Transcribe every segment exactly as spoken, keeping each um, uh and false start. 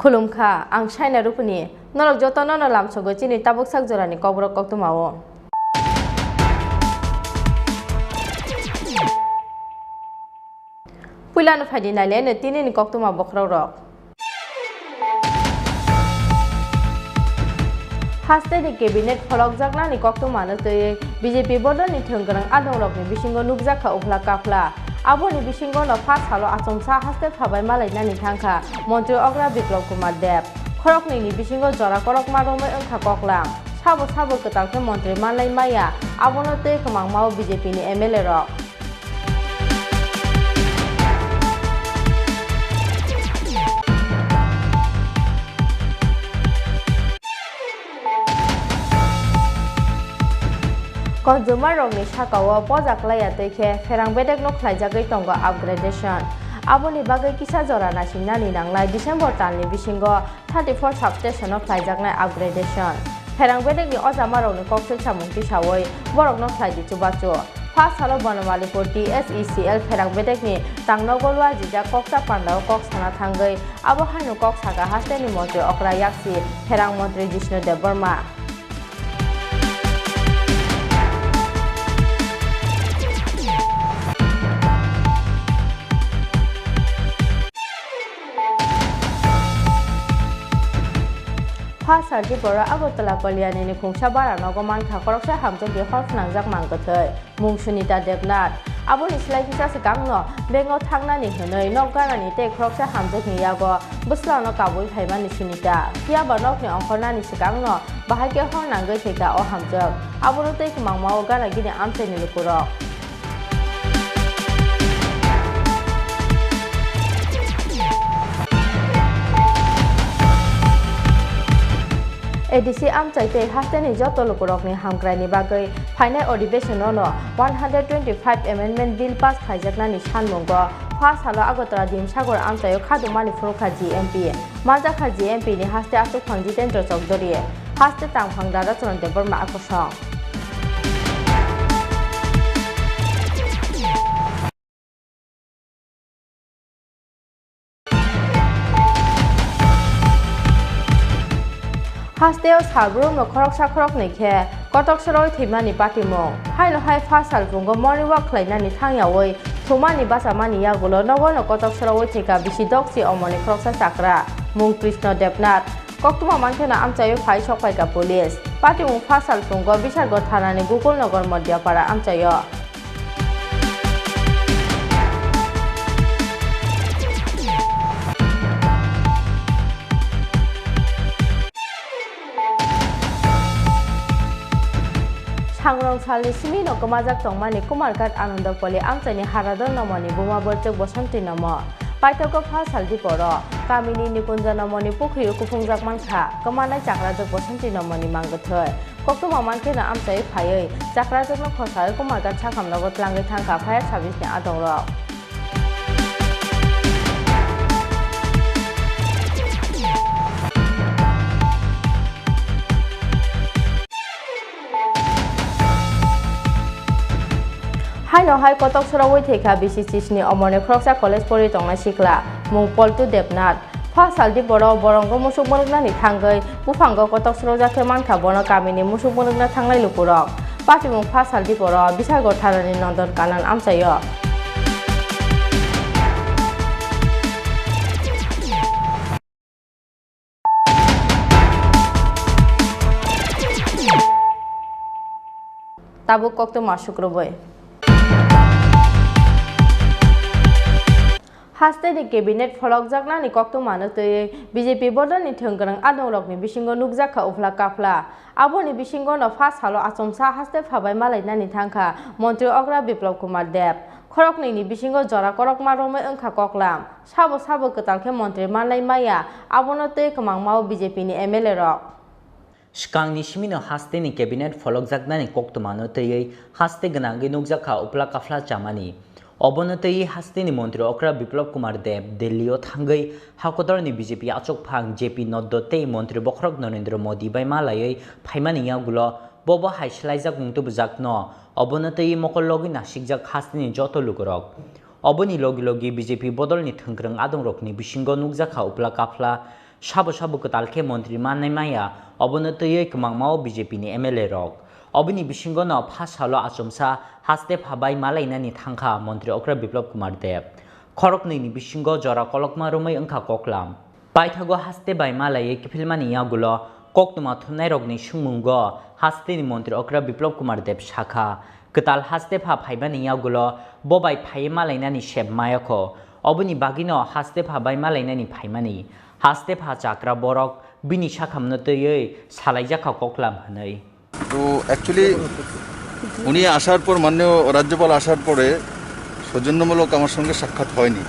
Khulumkha, ang Saina Rupuni. Norok jotono no lamsogo chini tabuk sak jorani kokborok koktwma o. Puilano phaidi naileno tinini koktwma bokhorok rok. Hasteni cabinet pholokjaknani koktwmano twiwi B J P bodolni thwngkwrwng adongrokni bisingo nukjakha uphla kaphla. Aboni bisingono pha salo achomsa haste phabai malainani thangkha montri okra Biplab Kumar Deb. Khoroknwini bisingo jora korokma romwi wngkha koklam. Sabo sabo kwtal khe montri manlai maya, abono tei kwmangma o B J P ni M L A rok. Consumer rokni sakao pojaklai ya twi khe pherang bedekno khlaijagwi tongo upgradation. Aboni bagwi kisa jora naisingnani nangnai December talni bisingo thirty four substation-o khlaijaknai upgradation. Pherang bedekni ojamarokni koksil samung tisaui borokno khlai di chubachu. Pha salo Bonomalikpur D S E C L pherang bedekni tangnogo luajijak koksa pandao kok sana thangwi abo haino kok saka hasteni montri okra yaksi pherang montri Jishnu Debbarma. Pha salti poro Agartala Kalyani ni khungsa bara nogo mankha khoroksa hamjakni hor phnangjak mang kwthwi mung Sunita Debnath. Aboni slai kisa swkangno bank o thangnani hwnwi nok ganani tei khoroksa hamjakni yago bwslano kabui phaimani Sunita. Phiya ba nokni ongkhornani swkangno bahai khe hor nangwi thwikha o hamjak. Abono tei kwmangma o gana gini amchaini lukurok. A D C amchai tei hasteni joto lukurokni hamkraini bagwi phainai odhibesonono one hundred twenty-five Amendment Bill pass khaijaknani sanmungo pha salo Agartala Dimsagar amchaio khadumani phunukha G M P. Manjakha G M P ni haste achukphang Jitendra Chowdhury, haste tangphang Dadacharan Debbarma akosong. Hasteo salbrumno khoroksa khoroknwi khe kotok sorowi thwimani patimung. Haino hai pha salpungo morning walk khlainani thangyawi thumani bachamani yagulo nogono kotok sorowi thwikha bisi dokchi omoni khoroksa chakra mung Krishna Debnath. Koktwma mankheno amchaio phai sokphaikha police. Patimung pha salpungo Bisargo thanani Gokulnagar Modiapara amchaio. Sangrong salni simino kwmajak tongmani Kumarghat Anandopoli amchaini Harador nomoni buma borchok Bosonti nomo. Paithago pha saldi poro kamini Nikunja nomoni pukhrio kuphungjak mankha kwmanai chakrajak Bosonti nomoni mangkwthwi. Koktwma mankheno amchai phaiwi chakrajwkno khosawi Kumarghat sakhamnogo tlangwi thangkha fire service ni adongrok. Haino hai kotok sorowi thwikha bisi chisni omorni khoroksa college pori tongnai sikla mung Poltu Debnath. Pha saldi borok borongo musuk mwnwknani thangwi buphango kotok srojak khe mankha bono kamini musuk mwnwkna thangnai lukurok. Patimung pha saldi borok Bisargo thanani Nondon Kanan amchaio. Tabuk koktwma sukrubwi. Hasteni cabinet pholokjaknani koktwmano twiwi B J P bodolni thwngkwrwng adongrokni bisingo nukjakha uphla kaphla. Aboni bisingono pha salo achomsa haste phabai malainani thangkha Montri Okra Biplab Kumar Deb. Khoroknwini bisingo jora korokma romwi wngkha koklam. Sabo sabo kwtal khe montri manlai maya, abono twi kwmangmao B J P ni M L A rok. Swkangni simino hasteni cabinet pholokjaknani koktwmano twiwi haste gwnangwi nukjakha uphla kaphla chamani. Obono twiwi hasteni montri okra Biplab Kumar Deb Delhi-o thangwi hakotorni B J P achukphang J P Nadda tei montri bokhorok Narendra Modi bai malaiwi phaimani yagulo bobo hai swlaijak mung tubujakno. Obono twiwi mokol logwi nasikjak hasteni joto lukurok. Oboni logi logi B J P bodolni thwngkwrwng adongrokni bisingo nukjakha uphla kaphla. Sabo sabo kwtal khe montri mannai maya, obono twiwi kwmangmao B J P ni M L A rok. Oboni bisingono pha salo achomsa haste phabai malainani thangkha montri okra Biplab Kumar Deb. Khoroknwini bisingo jora kolokma romwi wngkha koklam. Paithago haste bai malaiwi kiphilmani yagulo koktwma thumnairokni swngmungo hasteni montri okra Biplab Kumar Deb sakha, kwtal haste pha phaimani yagulo bo bai phaiwi malainani sep mayakho. Oboni bagwino haste pha bai malainani phaimani. Haste pha chakra borok bini sakhamno twiwi salaijakha koklam hwnwi. তো অ্যাকচুয়ালি উনি আসার পর, মাননীয় রাজ্যপাল আসার পরে সৌজন্যমূলক আমার সঙ্গে সাক্ষাৎ হয়নি।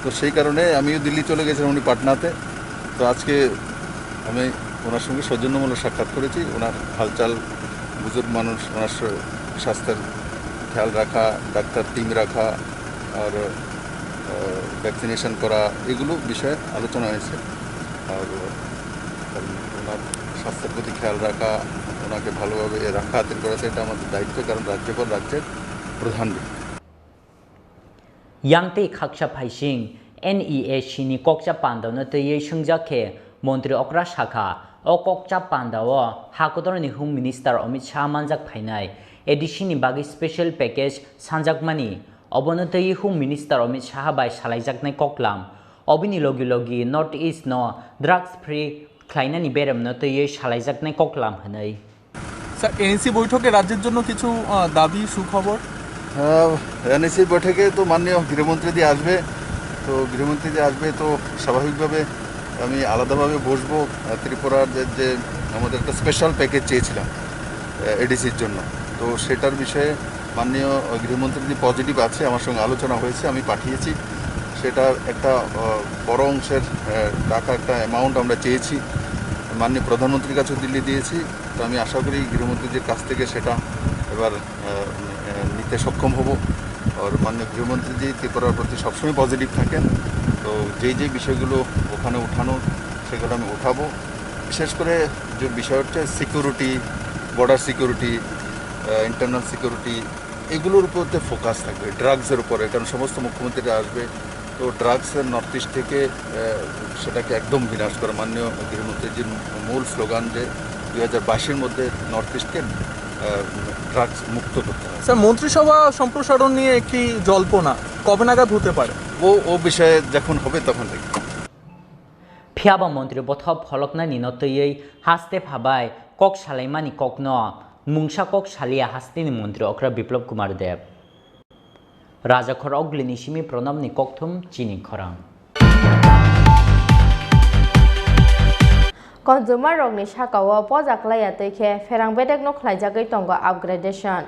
তো সেই কারণে আমিও দিল্লি চলে গেছিলাম, উনি পাটনাতে। তো আজকে আমি ওনার সঙ্গে সৌজন্যমূলক সাক্ষাৎ করেছি। ওনার হালচাল, বুজুর্গ মানুষ, ওনার স-, স্বাস্থ্যের খেয়াল রাখা, ডাক্তার টিম রাখা, আর, আহ, ভ্যাকসিনেশন করা, এগুলো বিষয়ে আলোচনা হয়েছে। আর, কারণ ওনার স্বাস্থ্যের প্রতি খেয়াল রাখা, ওনাকে ভালোভাবে রাখা, আতির করা, এটা আমাদের দায়িত্ব, কারণ রাজ্যপাল রাজ্যের প্রধান ব্যক্তি। Yang tei khaksa phaising N E A C ni kokcha pandano twiwi swngjak khe montri okra sakha, o kokcha pandao hakotorni Home Minister Amit Shah manjak phainai, A D C ni bagwi special package sanjakmani. Obono twiwi Home Minister Amit Shah bai salaijaknai koklam. Obini logi logi North East no drugs free khlainani beremno twiwi salaijaknai koklam hwnwi. Sir, NEC বৈঠকে রাজ্যের জন্য কিছু, আহ, দাবি, সুখবর? আহ, এনইসি বৈঠকে তো মাননীয় গৃহমন্ত্রীজি আসবে, তো গৃহমন্ত্রীজি আসবে, তো স্বাভাবিকভাবে আমি আলাদাভাবে বসবো। আহ, ত্রিপুরার যে, যে আমাদের একটা স্পেশাল প্যাকেজ চেয়েছিলাম, আহ, এডিসির জন্য, তো সেটার বিষয়ে মাননীয় গৃহমন্ত্রীজি পজিটিভ আছে, আমার সঙ্গে আলোচনা হয়েছে, আমি পাঠিয়েছি। সেটা একটা, আহ, বড় অংশের, আহ, টাকা, একটা অ্যামাউন্ট আমরা চেয়েছি, মাননীয় প্রধানমন্ত্রীর কাছেও দিল্লি দিয়েছি। তো আমি আশা করি গৃহমন্ত্রীজির কাছ থেকে সেটা এবার, আহ, আহ, নিতে সক্ষম হব। আর মাননীয় গৃহমন্ত্রীজি ত্রিপুরার প্রতি সবসময় পজিটিভ থাকেন। তো যেই যেই বিষয়গুলো ওখানে উঠানোর, সেগুলো আমি উঠাবো। বিশেষ করে যে বিষয় হচ্ছে সিকিউরিটি, বর্ডার সিকিউরিটি, আহ, ইন্টারনাল সিকিউরিটি, এগুলোর উপরে ফোকাস থাকবে, ড্রাগসের উপরে, কারণ সমস্ত মুখ্যমন্ত্রীরা আসবে। তো ড্রাগসের নর্থ ইস্ট থেকে, আহ, সেটাকে একদম বিনাশ করা, মাননীয় গৃহমন্ত্রীজির মূল স্লোগান যে দুই হাজার বাইশের মধ্যে নর্থ ইস্টকে, আহ, ড্রাগস মুক্ত করতে হবে। স্যার, মন্ত্রিসভা সম্প্রসারণ নিয়ে একটি জল্পনা, কবে নাগাদ হতে পারে? ও, ও বিষয়ে যখন হবে তখন দেখব। Phiya ba montri bothop pholoknani no twiwi haste phabai kok salaimani kokno mungsa kok salia hasteni montri okra Biplab Kumar Deb. Rajakhor Oglini simi Pranabni kokthum chini khorang. Consumer rokni sakao poja klaiya twi khe pherang bedekno khlaijagwi tongo upgradation.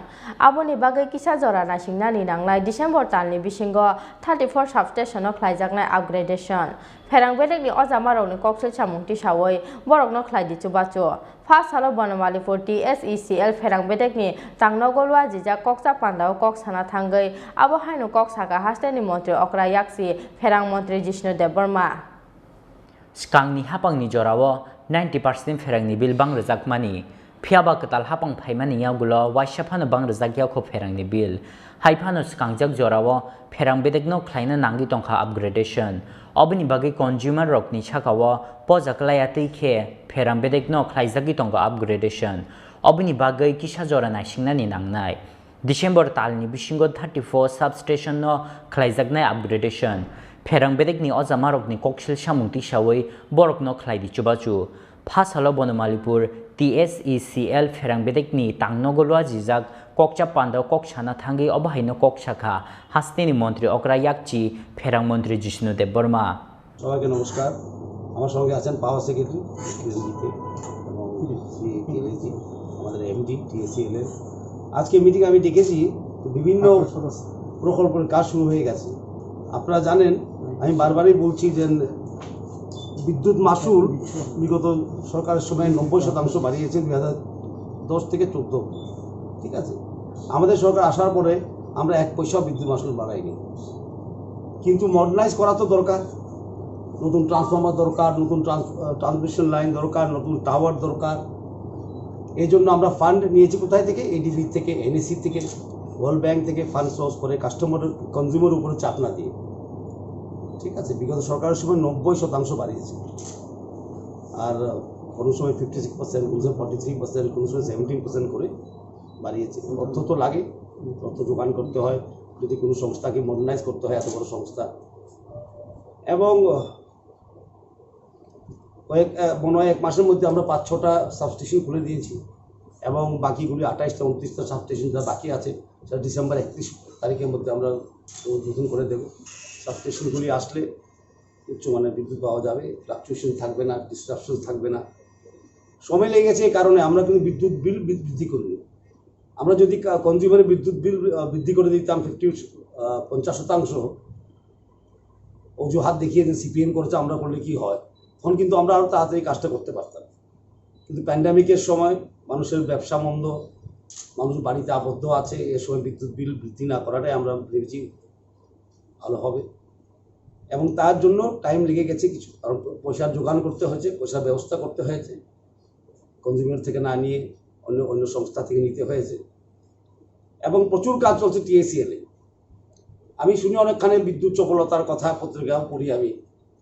Aboni bagwi kisa jora naisingnani nangnai December talni bisingo thirty four substation-o khlaijaknai upgradation. Pherang bedekni ojamarokni koksil samung tisawi borokno khlai di chubachu. Pha salo Bonomalipur T S E C L pherang bedekni tangnogo luajijak kokcha pandao kok sana thangwi abo haino kok saka hasteni montri okra yaksi pherang montri Jishnu Debbarma. Swkangni hapangni jorao ninety percent pherangni bill bang rwjakmani, phiya ba kwtal hapang phaimani yagulo waisa phano bang rwjak yakho pherangni bill. Hai phano swkangjak jorao pherang bedekno khlaina nangwi tongkha upgradation. Oboni bagwi consumer rokni sakao poja klaiya twi khe pherang bedekno khlaijagwi tongo upgradation. Oboni bagwi kisa jora naisingnani nangnai. December talni bisingo thirty four substation no khlaijaknai upgradation. Pherang bedekni ojamarokni koksil samung tisawi borokno khlai di chubachu. Pha salo Bonomalipur T S E C L pherang bedekni tangnogo luajijak kokcha pando kok sana thangwi obo haino kok sakha hasteni montri okra yakchi pherang montri Jishnu Debbarma. সবাইকে নমস্কার। আমার সঙ্গে আছেন পাওয়ার সেক্রেটারি এবং শ্রী কে এল জি, আমাদের এমডি টিএসসিএল এর। আজকে মিটিং আমি ডেকেছি বিভিন্ন প্রকল্পের কাজ শুরু হয়ে গেছে। আপনারা জানেন, আমি বারবারই বলছি যে বিদ্যুৎ মাশুল বিগত সরকারের সময় নব্বই শতাংশ বাড়িয়েছে দুই হাজার দশ থেকে চোদ্দ। ঠিক আছে, আমাদের সরকার আসার পরে আমরা এক পয়সাও বিদ্যুৎ মাশুল বাড়াইনি, কিন্তু মডার্নাইজ করা তো দরকার। নতুন ট্রান্সফরমার দরকার, নতুন ট্রান্সমিশন লাইন দরকার, নতুন টাওয়ার দরকার। এই জন্য আমরা ফান্ড নিয়েছি কোথায় থেকে? এডিবি থেকে, এনএসি থেকে, ওয়ার্ল্ড ব্যাংক থেকে ফান্ড সোর্স করে কাস্টমার কনজিউমার উপরে চাপ না দিয়ে। ঠিক আছে, বিগত সরকারের সময় নব্বই শতাংশ বাড়িয়েছে, আর কোনো সময় ফিফটি সিক্স পার্সেন্ট, কোনো সময় ফর্টি থ্রি পার্সেন্ট, কোনো সময় সেভেন্টিন পার্সেন্ট করে বাড়িয়েছে। অর্থ তো লাগে, অর্থ যোগান করতে হয়। যদি কোনো সংস্থাকে মডার্নাইজ করতে হয়, এত বড় সংস্থা, এবং কয়েক আহ, মনে হয় এক মাসের মধ্যে আমরা পাঁচ ছটা সাবস্টেশন খুলে দিয়েছি, এবং বাকিগুলি আঠাইশটা উনত্রিশটা সাবস্টেশন যা বাকি আছে, সেটা ডিসেম্বর একত্রিশ তারিখের মধ্যে আমরা উদ্বোধন করে দেব। সাবস্টেশনগুলি আসলে উচ্চমানের বিদ্যুৎ পাওয়া যাবে, ফ্লাকচুয়েশন থাকবে না, ডিসরাপশন থাকবে না। সময় লেগে গেছে, এই কারণে আমরা কিন্তু বিদ্যুৎ বিল বৃদ্ধি করিনি। আমরা যদি কনজিউমারের বিদ্যুৎ বিল বৃদ্ধি করে দিতাম ফিফটি পঞ্চাশ শতাংশ, অজুহাত দেখিয়ে যে সিপিএম করেছে, আমরা করলে কি হয়, তখন কিন্তু আমরা আরো তাড়াতাড়ি কাজটা করতে পারতাম। কিন্তু প্যান্ডেমিকের সময় মানুষের ব্যবসা মন্দ, মানুষ বাড়িতে আবদ্ধ আছে, এ সময় বিদ্যুৎ বিল বৃদ্ধি না করাটাই আমরা ভেবেছি ভালো হবে। এবং তার জন্য টাইম লেগে গেছে কিছু, কারণ পয়সার যোগান করতে হয়েছে, পয়সার ব্যবস্থা করতে হয়েছে, কনজিউমার থেকে না নিয়ে অন্য অন্য সংস্থা থেকে নিতে হয়েছে। এবং প্রচুর কাজ চলছে টিএসিএল এ। আমি শুনি অনেকখানে বিদ্যুৎ চপলতার কথা, পত্রিকাও পড়ি আমি।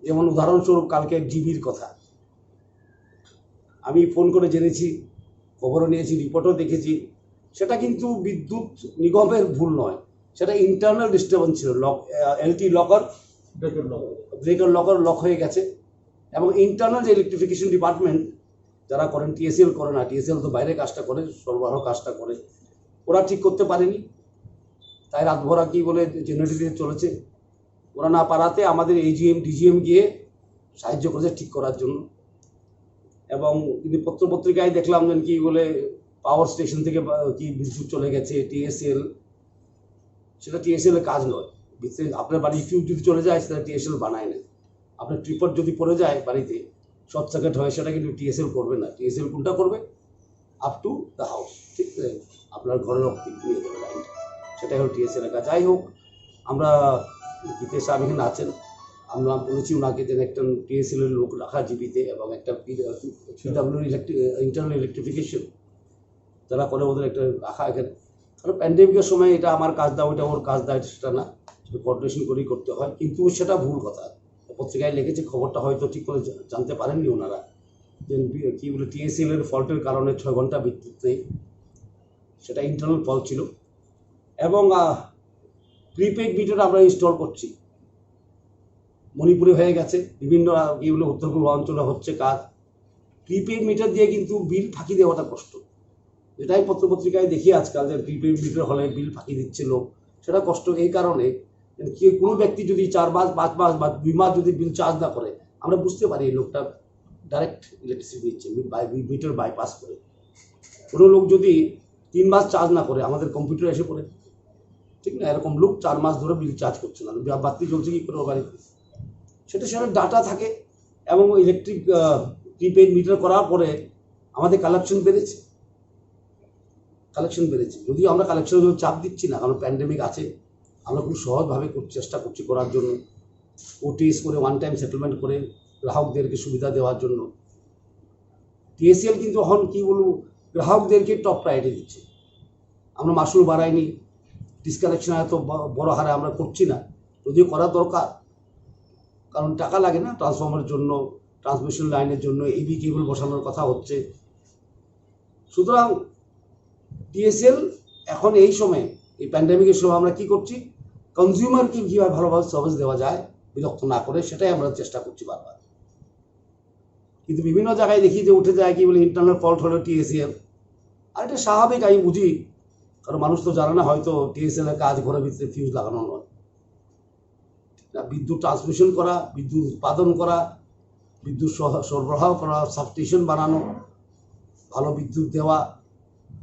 যেমন উদাহরণস্বরূপ কালকে জিবির কথা আমি ফোন করে জেনেছি, খবরও নিয়েছি, রিপোর্টও দেখেছি। সেটা কিন্তু বিদ্যুৎ নিগমের ভুল নয়, সেটা ইন্টারনাল ডিস্টারবেন্স ছিল। Lock LT locker, breaker locker lock হয়ে গেছে। এবং ইন্টারনাল যে ইলেকট্রিফিকেশন ডিপার্টমেন্ট, যারা করেন, টিএসিএল করে না, টিএসিএল তো বাইরে কাজটা করে, সরবরাহ কাজটা করে, ওরা ঠিক করতে পারেনি। তাই রাতভর আর কি বলে জেনারেটর দিয়ে চলেছে। ওরা না পারাতে আমাদের এজিএম ডিজিএম গিয়ে সাহায্য করেছে ঠিক করার জন্য। এবং কিন্তু পত্র পত্রিকায় দেখলাম যেন কি বলে পাওয়ার স্টেশন থেকে কি বিদ্যুৎ চলে গেছে, টিএসিএল, সেটা টিএসিএল এর কাজ নয়। আপনার বাড়ি ফিউজ যদি চলে যায়, সেটা টিএসিএল বানায় না। আপনার ট্রিপট যদি পড়ে যায় বাড়িতে, শর্ট সার্কিট হয়, সেটা কিন্তু টিএসিএল করবে না। টিএসিএল কোনটা করবে? আপ টু দ্য হাউস, ঠিক আছে? আপনার ঘরের অবধি নিয়ে যাবে লাইনটা, সেটাই হলো টিএসিএল এর কাজ। যাই হোক, আমরা জিতেশ স্যার এখানে আছেন, আমরা বলেছি ওনাকে যেন একটা টিএসিএল এর লোক রাখা জিবিতে এবং একটা পিডাব্লিউ ইন্টারনাল ইলেকট্রিফিকেশন যারা করে ওদের একটা রাখা এখানে। কারণ প্যান্ডেমিকের সময় এটা আমার কাজ দাও, এটা ওর কাজ দাও, সেটা না, সেটা কোঅর্ডিনেশন করেই করতে হয়। কিন্তু সেটা ভুল কথা, পত্রিকায় লিখেছে, খবরটা হয়তো ঠিক করে জানতে পারেননি ওনারা। যে কি বলে, টিএসিএল এর ফল্টের কারণে ছয় ঘন্টা বিদ্যুৎ নেই, সেটা ইন্টারনাল ফল্ট ছিল। এবং প্রিপেইড মিটার আমরা ইনস্টল করছি, মণিপুরে হয়ে গেছে, বিভিন্ন কি বলে, উত্তর পূর্বাঞ্চলে হচ্ছে কাজ। প্রিপেইড মিটার দিয়ে কিন্তু বিল ফাঁকি দেওয়াটা কষ্ট। যেটাই পত্র পত্রিকায় দেখি আজকাল, যে প্রিপেইড মিটার হলে বিল ফাঁকি দিচ্ছে লোক, সেটা কষ্ট। এই কারণে কি, কোনো ব্যক্তি যদি চার মাস, পাঁচ মাস বা দুই মাস যদি বিল চার্জ না করে, আমরা বুঝতে পারি এই লোকটা ডাইরেক্ট ইলেকট্রিসিটি নিচ্ছে, মিটার বাইপাস করে। কোনো লোক যদি তিন মাস চার্জ না করে, আমাদের কম্পিউটার এসে পড়ে, ঠিক না? এরকম লোক চার মাস ধরে বিল চার্জ করছে না, বাতি জ্বলছে কি করে বাড়িতে? সেটা সেটা ডাটা থাকে। এবং ইলেকট্রিক প্রিপেইড মিটার করার পরে আমাদের কালেকশন বেড়েছে, কালেকশন বেড়েছে। যদিও আমরা কালেকশনের জন্য চাপ দিচ্ছি না, কারণ প্যান্ডেমিক আছে। আমরা খুব সহজভাবে চেষ্টা করছি করার জন্য, ওটিএস করে, ওয়ান টাইম সেটেলমেন্ট করে গ্রাহকদেরকে সুবিধা দেওয়ার জন্য। টিএসিএল কিন্তু এখন কি বলবো, গ্রাহকদেরকে টপ প্রায়োরিটি দিচ্ছে। আমরা মাশুল বাড়াইনি, ডিসকানেকশন এত বড় হারে আমরা করছি না, যদিও করা দরকার, কারণ টাকা লাগে না ট্রান্সফরমারের জন্য, ট্রান্সমিশন লাইনের জন্য, এবি কেবল বসানোর কথা হচ্ছে। সুতরাং টিএসিএল এখন এই সময়, এই প্যান্ডেমিকের সময় আমরা কি করছি, কনজিউমারকে কীভাবে ভালোভাবে সার্ভিস দেওয়া যায়, বিরক্ত না করে, সেটাই আমরা চেষ্টা করছি বারবার। কিন্তু বিভিন্ন জায়গায় দেখি যে উঠে যায় কি বলে ইন্টারনাল ফল্ট হলো টিএসসিএল। আর এটা স্বাভাবিক, আমি বুঝি, কারণ মানুষ তো জানে না হয়তো টিএসসিএল এর কাজ ঘরের ভিতরে ফিউজ লাগানো নয়, না বিদ্যুৎ ট্রান্সমিশন করা, বিদ্যুৎ উৎপাদন করা, বিদ্যুৎ সহ- সরবরাহ করা, সাবস্টেশন বানানো, ভালো বিদ্যুৎ দেওয়া,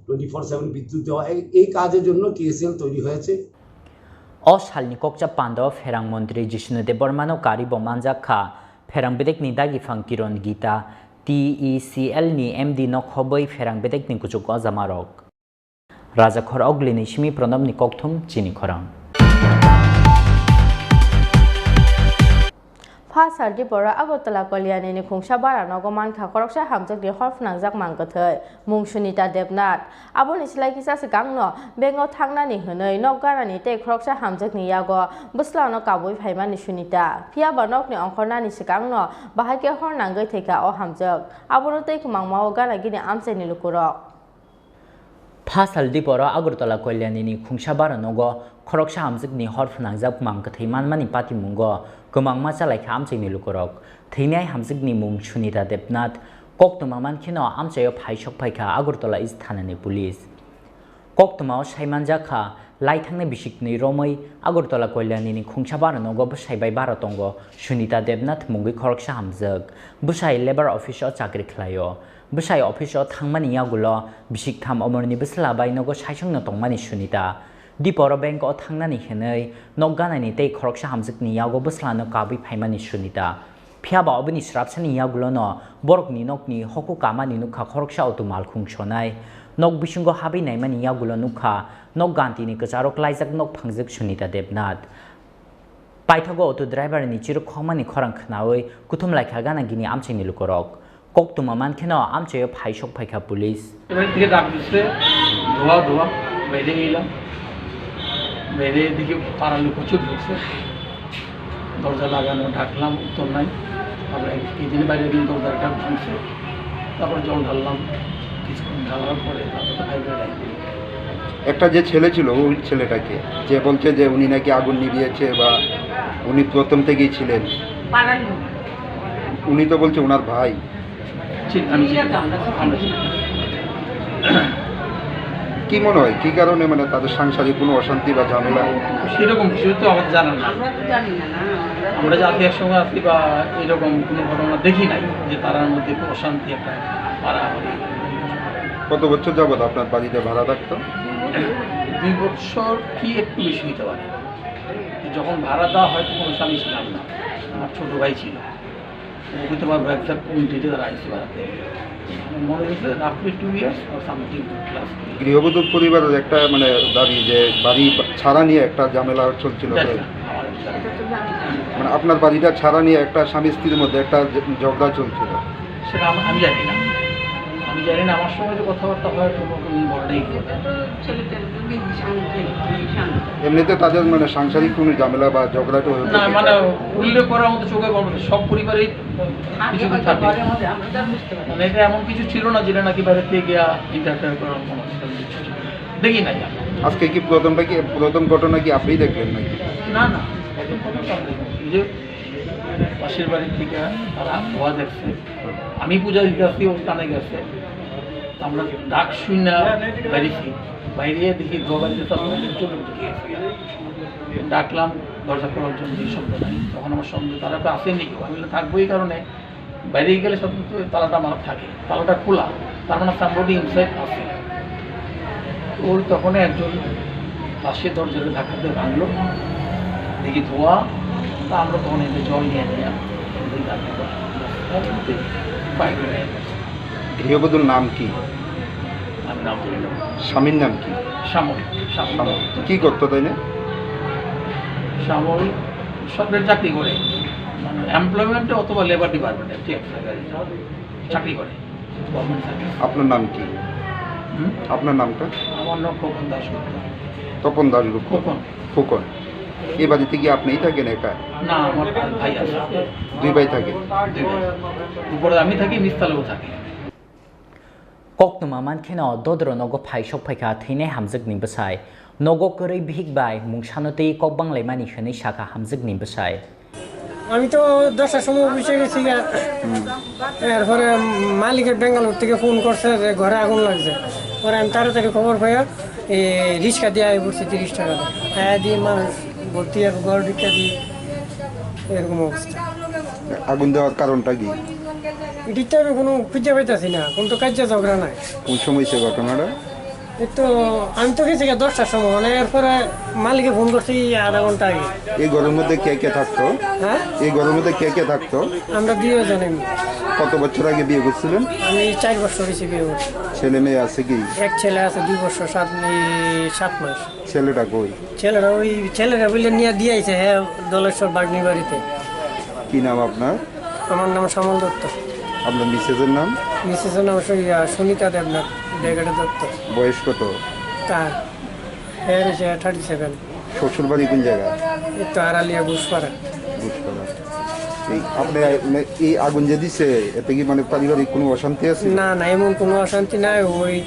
টোয়েন্টি ফোর সেভেন বিদ্যুৎ দেওয়া, এই এই কাজের জন্য টিএসসিএল তৈরি হয়েছে। O salni kokcha panda o pherang montri Jishnu Debbarmano karibo manjak kha pherang bedekni dagi phang Kiron Gita, T E C L ni M D no khobwi pherang bedekni kuchuk ojamarok. Rajakhor Ogli ni simi Pranabni kokthum chini khorang. Pha sal Diporo Agartala Kalyani ni khungsa bara nogo mankha khoroksa hamjakni hor phnangjak mang kwthwi mung Sunita Debnath. Aboni slai kisa swkangno bank o thangnani hwnwi nok ganani tei khoroksa hamjakni yago bwslano kabui phaimani Sunita. Phiyaba nokni ongkhornani swkangno bahai khe hor nangwi thwikha o hamjak. Abono tei kwmangma o gana gini amchaini lukurok. Pha sal Diporo Agartala Kalyani ni khungsa bara nogo khoroksa hamjakni hor phnangjak mang kwthwi manmani patimungo kwmangma chalaikha amchaini lukurok. Thwinai hamjakni mung Sunita Debnath. Koktwma mankheno amchaio phai sokphaikha Agartala East thanani police. Koktwmao saimanjakha, laithangnai bisiknwi romwi Agartala Kalyani ni khungsa bara nogo bwsai bai bara tongo Sunita Debnath mungwi khoroksa hamjak. Bwsai labour office o chakri khlaio. Bwsai office o thangmani yagulo bisik tham omorni bwsla bai nogo saisongno tongmani Sunita. Diporo bank o thangnani hwnwi nok ganani tei khoroksa hamjakni yago bwslano kabwi phaimani Sunita. Phiyaba oboni srapsani yagulono borokni nokni hoku kamani nukha khoroksa auto malkhung sonai. Nok bisingo habwi naimani yagulo nukha nok gantini kwcharo klaijak nok phangjak Sunita Debnath. Paithago auto driver ni chirwk khokmani khorang khnaui kuthum laikha gana gini amchaini lukurok. Koktwma mankheno amchaio phai sokphaikha police. এবার থেকে ডাক দিচ্ছে, "ধোয়া, ধোয়া।" বাইরে গেলাম, বাইরে দেখি পাড়ার লোক প্রচুর ঢুকছে, দরজা লাগানো, ডাকলাম, উত্তর নাই। তারপরে এই দিন বাইরে দিন দরজার ডাক ভাঙছে, তারপরে জল ঢাললাম, কিছুক্ষণ ঢালার পরে তারপরে তো ফায়ার ব্রিগেড। একটা যে ছেলে ছিল, ওই ছেলেটাকে, যে বলছে যে উনি নাকি আগুন নিভিয়েছে বা উনি প্রথম থেকেই ছিলেন, পাড়ার লোক। উনি তো বলছে ওনার ভাই। ঠিক, আমি চিনি। আমরা চিনি। কি মনে হয়, কি কারণে, মানে, তাদের সাংসারিক কোনো অশান্তি বা ঝামেলা? সেরকম কিছু তো আমার জানা না। আমরা তো জানি না, না, আমরা তো আমরা যে আত্মীয় সঙ্গে আছি বা এরকম কোনো ঘটনা দেখি নাই যে তারার মধ্যে কোনো অশান্তি একটা মারামারি। কত বছর যাবত আপনার বাড়িতে ভাড়া থাকতো? দুই বছর কি একটু বেশি হইতে পারে। যখন ভাড়া দেওয়া হয় তখন ওর স্বামী ছিলাম না, আমার ছোট ভাই ছিল। ও হয়তো বা একজাক্ট কোন ডেটে তারা আইসে বেড়াতে। আমার মনে হচ্ছে রাফলি two years or something plus. গৃহবধূর পরিবারের একটা, মানে, দাবি যে বাড়ি ছাড়া নিয়ে একটা ঝামেলা চলছিল। মানে, আপনার বাড়িটা ছাড়া নিয়ে একটা স্বামী স্ত্রীর মধ্যে একটা ঝ- ঝগড়া চলছিল। সেটা আমি আমি জানি না, আমি জানি না। আমার সঙ্গে যে কথাবার্তা হয় কোনো কোনো বড় নেই। এটা তো ছেলেটার জন্য শান্তি, শান্তি। এমনিতে তাদের, মানে, সাংসারিক কোনো ঝামেলা বা ঝগড়াটা হতো? না, মানে উল্লেখ করার মতো চোখে বলবো না, সব পরিবারেই কিছু কিছু থাকে। ঘরে মধ্যে আমরা তো আর বুঝতে পারি না। মানে এটা এমন কিছু ছিল না যেটা নাকি বাইরে থেকে গিয়া ইন্টারফেয়ার করার মতো কিছু ছিল। দেখি নাই আমরা। আজকে কি প্রথমটা কি, প্রথম ঘটনা কি আপনিই দেখলেন নাকি? না, না, প্রথম প্রথম তো আমরা দেখি। এই যে পাশের বাড়ি থেকে তারা ধোয়া দেখছে, আমি পূজা দিতে আসছি, ও কানে গেছে। তো আমরা ডাক শুনে বাইরেছি, বাইরে দেখি ধোয়া বাড়িতে তার মধ্যে চলে উঠে গিয়েছে। ডাকলাম, দরজা খোলার জন্য, এই শব্দ নাই। তখন আমার সন্দেহ, তারা তো আসেনি কেউ, আমি বললাম, থাকবো এই কারণে। বাইরে গেলে সাধারণত তালাটা মারা থাকে, তালাটা খোলা, তার মানে সামবডি ইনসাইড আছে। ওই তখন একজন পাশে দরজাটা ধাক্কা দিয়ে ভাঙলো, দেখি ধোয়া। তা আমরা তখন এনে জল নিয়ে নিয়ে বাইরে। গৃহবধূর নাম কি? আমি নাম বলি না। স্বামীর নাম কি? শ্যামল। শ্যামল। কি করতো তাই না? শ্যামল সরকারি চাকরি করে, মানে এমপ্লয়মেন্টে অথবা লেবার ডিপার্টমেন্টে, ঠিক আছে, চাকরি করে, গভর্নমেন্ট সার্ভিস। আপনার নাম কি? হুম? আপনার নামটা? আমার নাম খোকন দাশগুপ্ত। তপন দাশগুপ্ত। খোকন। খোকন। এই বাড়িতে কি আপনিই থাকেন একা? না, আমার ভাই আছে। দুই ভাই থাকে। দুই ভাই। উপরে আমি থাকি, নিচতলাও থাকে। Koktwma mankheno dodro nogo phai sokphaikha thwinai hamjakni bwsai. Nogo kwrwi bihik bai mungsano twi kok banglaimani hwnwi sakha hamjakni bwsai. আমি তো দশটার সময় অফিসে গেছি গা। এরপরে মালিকে বেঙ্গালোর থেকে ফোন করছে যে ঘরে আগুন লাগছে। পরে আমি তাড়াতাড়ি খবর পাইয়া এই রিক্সা দিয়ে আই পড়ছি তিরিশ টাকা দিয়ে। আয়া দিয়ে মানুষ ভর্তি আর ঘর ঢুকে দিয়ে এরকম অবস্থা। আগুন দেওয়ার কারণটা কি? এটি তো আমি কোনো খুঁজে পাইতেছি না, কোনো তো কাজে ঝগড়া নাই। কোন সময় হয়েছে ঘটনাটা? এই তো আমি তো গেছি গিয়া দশটার সময়, মানে এরপরে মালিকে ফোন করছে এই আধা ঘন্টা আগে। এই ঘরের মধ্যে কে কে থাকতো? হ্যাঁ? এই ঘরের মধ্যে কে কে থাকতো? আমরা দুইজন। কত বছর আগে বিয়ে করছিলেন? আমি চার বছর হয়েছে বিয়ে করছি। ছেলে মেয়ে আছে কি? এক ছেলে আছে দুই বছর সাত এই সাত মাস। ছেলেটা কই? ছেলেরা ওই ছেলেরা বলে নিয়ে দিয়ে আইছে, হ্যাঁ, দলেশ্বর বাগনি বাড়িতে। কি নাম আপনার? আমার নাম শ্যামল দত্ত। আপনার মিসেসের নাম? মিসেসের নাম হচ্ছে, ইয়া, সুনিতা দেবনাথ, ব্রিগেড দত্ত। বয়স কত? তার এর হচ্ছে থার্টি সেভেন। শ্বশুর বাড়ি কোন জায়গা? এই তো আড়ালিয়া ঘুষপাড়া। ঘুষপাড়া। এই আপনি, মানে, এই আগুন যে দিছে, এতে কি, মানে, পারিবারিক কোনো অশান্তি আছে? না, না, এমন কোনো অশান্তি নাই। ওই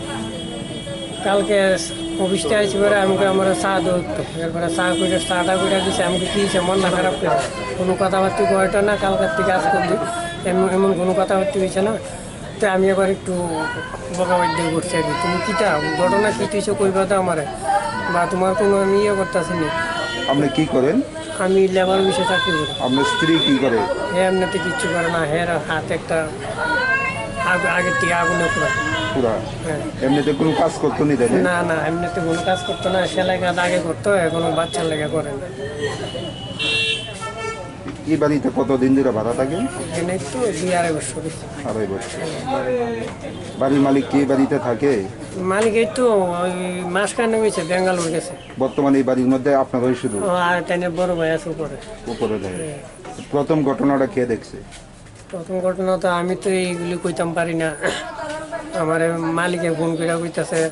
কালকে অফিসে আইছি পরে আমাকে আমার চা দৌড়তো, এরপরে চা করে চাটা করে দিছে। আমাকে কি হয়েছে, মন না খারাপ করে কোনো কথাবার্তা কয়টা না, কালকের থেকে আজ করতে এমন এমন কোনো কথাবার্তা হয়েছে না। তো আমি আবার একটু বকাবাদ্য করছি আর কি, "তুমি কিতা, ঘটনা কি তুইছো কইবা তো আমারে, বা তোমার কোনো আমি ইয়ে করতেছি না।" আপনি কি করেন? আমি লেবার অফিসে চাকরি করি। আপনার স্ত্রী কি করে? হে এমনিতে কিচ্ছু করে না, হের হাত একটা আগ-, আগের থেকে আগুনে পুরা। পুরা? হ্যাঁ। এমনিতে কোনো কাজ করতো নি তাই না? না, না, এমনিতে কোনো কাজ করতো না, সেলাই কাজ আগে করতো, এখনো বাচ্চার লেগে করে না। এই বাড়িতে কতদিন ধরে ভাড়া থাকেন? এখানে তো দুই আড়াই বছর হয়েছে। আড়াই বছর। বাড়ির মালিক কি এই বাড়িতে থাকে? মালিক এই তো ওই মাসখানেক হয়েছে, ব্যাঙ্গালোর গেছে। বর্তমানে এই বাড়ির মধ্যে আপনারাই শুধু? ও, আর তাই না, বড় ভাই আছে উপরে। উপরে থাকে। হ্যাঁ। প্রথম ঘটনাটা কে দেখছে? প্রথম ঘটনা তো আমি তো এইগুলি কইতাম পারি না। আমার মালিকে ফোন করে কইতাছে,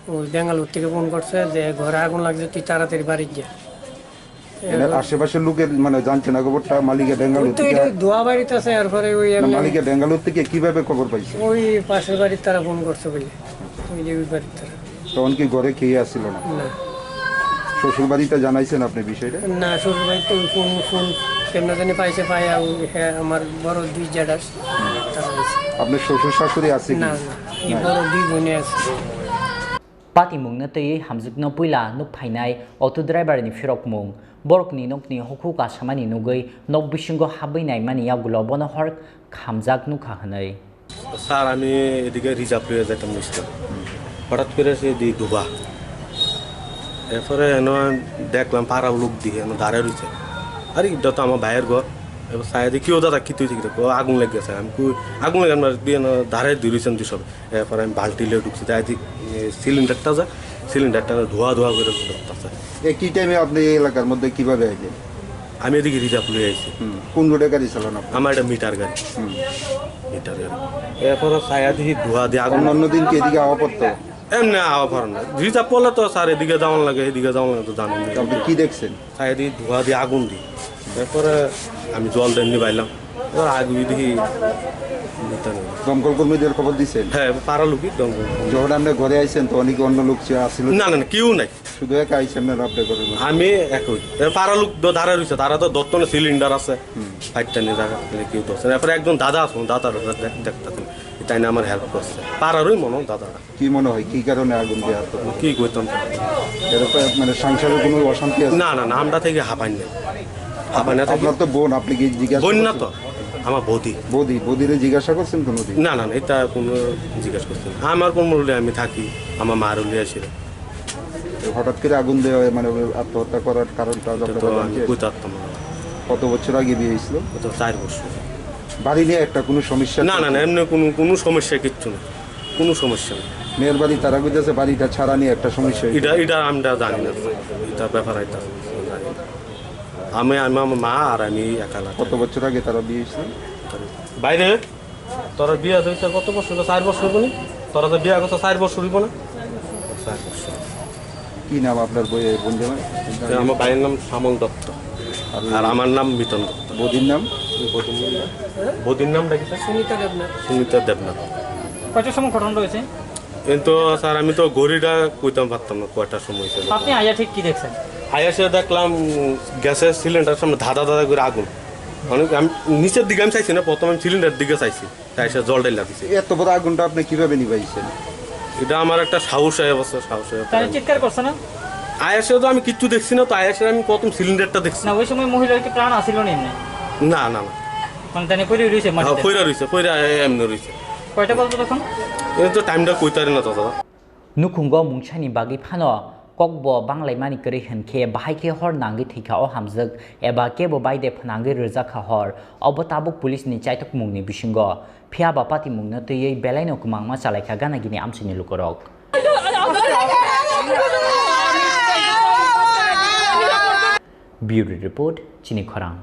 ওই ব্যাঙ্গালোর থেকে ফোন করছে যে, "ঘরে আগুন লাগছে, তুই তাড়াতাড়ি বাড়ি যা।" এখানে এখন আশেপাশের লোকের, মানে, জানছে না খবরটা? মালিকে ওই ব্যাঙ্গালোর তো থেকে এটা দোয়া বাড়িতে আছে, এরপরে ওই না, এমনি মালিকে ব্যাঙ্গালোর থেকে কিভাবে খবর পাইছে? ওই পাশের বাড়ির তারা ফোন করছে বলে, ওই যে ওই বাড়ির তারা। তখন কি ঘরে কেউ আসছিল না? না। শ্বশুর বাড়িতে জানাইছেন আপনি বিষয়টা? না, শ্বশুর বাড়িতে ওই ফোন, ফোন কেমন জানি পাইছে, পাই আর ওই, হ্যাঁ, আমার বড় দুই জেঠার, তারা হয়েছে। আপনার শ্বশুর শাশুড়ি আছে কি? না, না, এই নাই। বড় দুই বোনে আছে। Patimungno twiwi hamjwkno puila nuk phainai auto driver ni phirokmung. Borokni nokni hukhu kasamani nugwi nok bisingo habwi naimani yagulo bono hor khamjak nukha hwnwi. Sir, আমি এদিকে রিজার্ভ লইয়া যাইতাম নিশ্চয়, হঠাৎ করে সে দি ডুবা। এরপরে এনে দেখলাম পাড়ার লোক দিয়ে এনে দাঁড়ায় রয়েছে। আরে, এটা তো আমার ভাইয়ের ঘর। এবার সাইডে কেউ দাদা কি তুই ঠিক ও আগুন লেগে গেছে। আমি কই, "আগুন লেগে আপনার দিয়ে না দাঁড়ায় দিয়ে রয়েছেন দুই সব।" এরপরে আমি বালতি লিয়ে ঢুকছি, তাই দি সিলিন্ডারটা যা, সিলিন্ডারটা ধোয়া ধোয়া করে ধরতেছে। একই টাইমে আপনি এই এলাকার মধ্যে কিভাবে আইলেন? আমি এদিকে রিজার্ভ লইয়া আইছি। হুম, কোন রোডে গাড়ি চালান আপনি? আমার এটা মিটার গাড়ি। হুম। মিটার গাড়ি। এরপরে ছায়া দেখি ধোয়া দিয়ে আগুন। অন্যান্য দিন কি এদিকে আওয়া পড়তো? এমনি আওয়া পড়ে না। রিজার্ভ পড়লে তো স্যার এদিকে যাওয়ান লাগে, এদিকে যাওয়ান লাগে তো জানেন। আপনি কি দেখছেন? ছায়া দিয়ে ধোয়া দিয়ে আগুন দিয়ে। এরপরে আমি জল দেননি বাইলাম। এবার আগুন দেখি নিতে নেই। দমকল কর্মীদের খবর দিছেন? হ্যাঁ, পাড়া লোকই দমকল। যখন আপনি ঘরে আইছেন, তো অনেকে অন্য লোক ছিল, আসছিল? না, না, না, কেউ নাই। শুধু একা আইছেন না, আপনি ঘরের মধ্যে? আমি একই। এ, পাড়া লোক তো দাঁড়ায় রয়েছে, তারা তো দত্তনে সিলিন্ডার আছে, হুম। ফাইটটা নিয়ে জায়গা থেকে কেউ ধরছে না। এরপরে একজন দাদা আছে, দাদা দেখ-, দেখতেছেন, তাই না আমার হেল্প করছে। পাড়ারই মনে হয় দাদাটা। কি মনে হয়, কি কারণে আগুন দিয়ে আত্মহত্যা? কি করতাম? এরকম মানে সংসারে কোনো অশান্তি আছে? না, না, না, আমরা থেকে হাঁপাই না। হাঁপাই না থাকি। আপনার তো বোন, আপনি কি জিজ্ঞাসা বোন না করছেন? তো, আমার বৌদি। বৌদি, বৌদিরে জিজ্ঞাসা করছেন কোনোদিন? না, না, না, এটা কোনো জিজ্ঞাসা করছে না। আমার কোন মুরলি আমি থাকি, আমার মার উলি আছে। তো হঠাৎ করে আগুন দেওয়া হয়, মানে, ওই আত্মহত্যা করার কারণটা এটা তো আপনারা আমি জানছেন? কইতে পারতাম না। কত বছর আগে বিয়ে হয়েছিল? কত, চার বছর। বাড়ি নিয়ে একটা কোনো সমস্যা না, না, না, চলছে? এমনি কোনো, কোনো সমস্যা কিচ্ছু না, কোনো সমস্যা নেই। মেয়ের বাড়ি তারা কইতেছে বাড়িটা ছাড়া নিয়ে একটা সমস্যা হয়েছে। এটা, এটা আমরা জানি না, এটা ব্যাপার এটা জানি না। আমি, আমি, আমার মা আর আমি একা লাগা। কত বছর আগে তারা বিয়ে হয়েছিল? বাইরে তোরা বিয়া হইতে কত বছর হইলো? চার বছর হইব নি? তোরা তো বিয়া করছো চার বছর হইব না? চার বছর। কি নাম আপনার বই-, বোন জামাই? তো আমার ভাইয়ের নাম শ্যামল দত্ত। আর আর আমার নাম মিতন দত্ত। বৌদির নাম? বৌদির নাম, বৌদির নামটা কি স্যার? সুনিতা দেবনাথ। সুনিতা দেবনাথ। কয়টার সময় ঘটনা রয়েছে? কিন্তু স্যার, আমি তো ঘড়িটা কইতাম পারতাম না কয়টার সময় হয়েছে। আপনি আইয়া ঠিক কি দেখছেন? আইয়া সে দেখলাম, উম, গ্যাসের সিলিন্ডার সামনে ধাঁধা ধাঁধা করে আগুন। অনেক আমি নিচের দিকে আমি চাইছি না, প্রথমে আমি সিলিন্ডার দিকে চাইছি, তাই এসে জল ঢাইলা দিছে। এত বড় আগুনটা আপনি কিভাবে নিভাইছেন? এটা আমার একটা সাহস হয়ে বসে, সাহস হয়ে তারা চিৎকার করছে না? আয়াসে তো আমি কিচ্ছু দেখছি না, তো আয়াসে আমি প্রথম সিলিন্ডারটা দেখছি। না, ওই সময় মহিলার কি প্রাণ আসিল না এমনি? না, না, না। মানে তাই পড়ে রয়েছে মাটিতে? হ্যাঁ, পড়ে রয়েছে, পড়ে এমনি রয়েছে। কয়টা বাজে তখন? এটা তো টাইমটা কইতারি না, দাদা। Nukhungo mungsani bagwi phano kokbo banglaimani kwrwi hwn khe bahai khe hor nangwi thwikha o hamjwk eba kebo baide phwnangwi rwjakha hor. Obo tabuk police ni chaitok mungni bisingo. Phiya ba patimungno twiwi belaino kwmangma chalaikha gana gini amchaini lukurok. Bureau Report, Chini Khorang.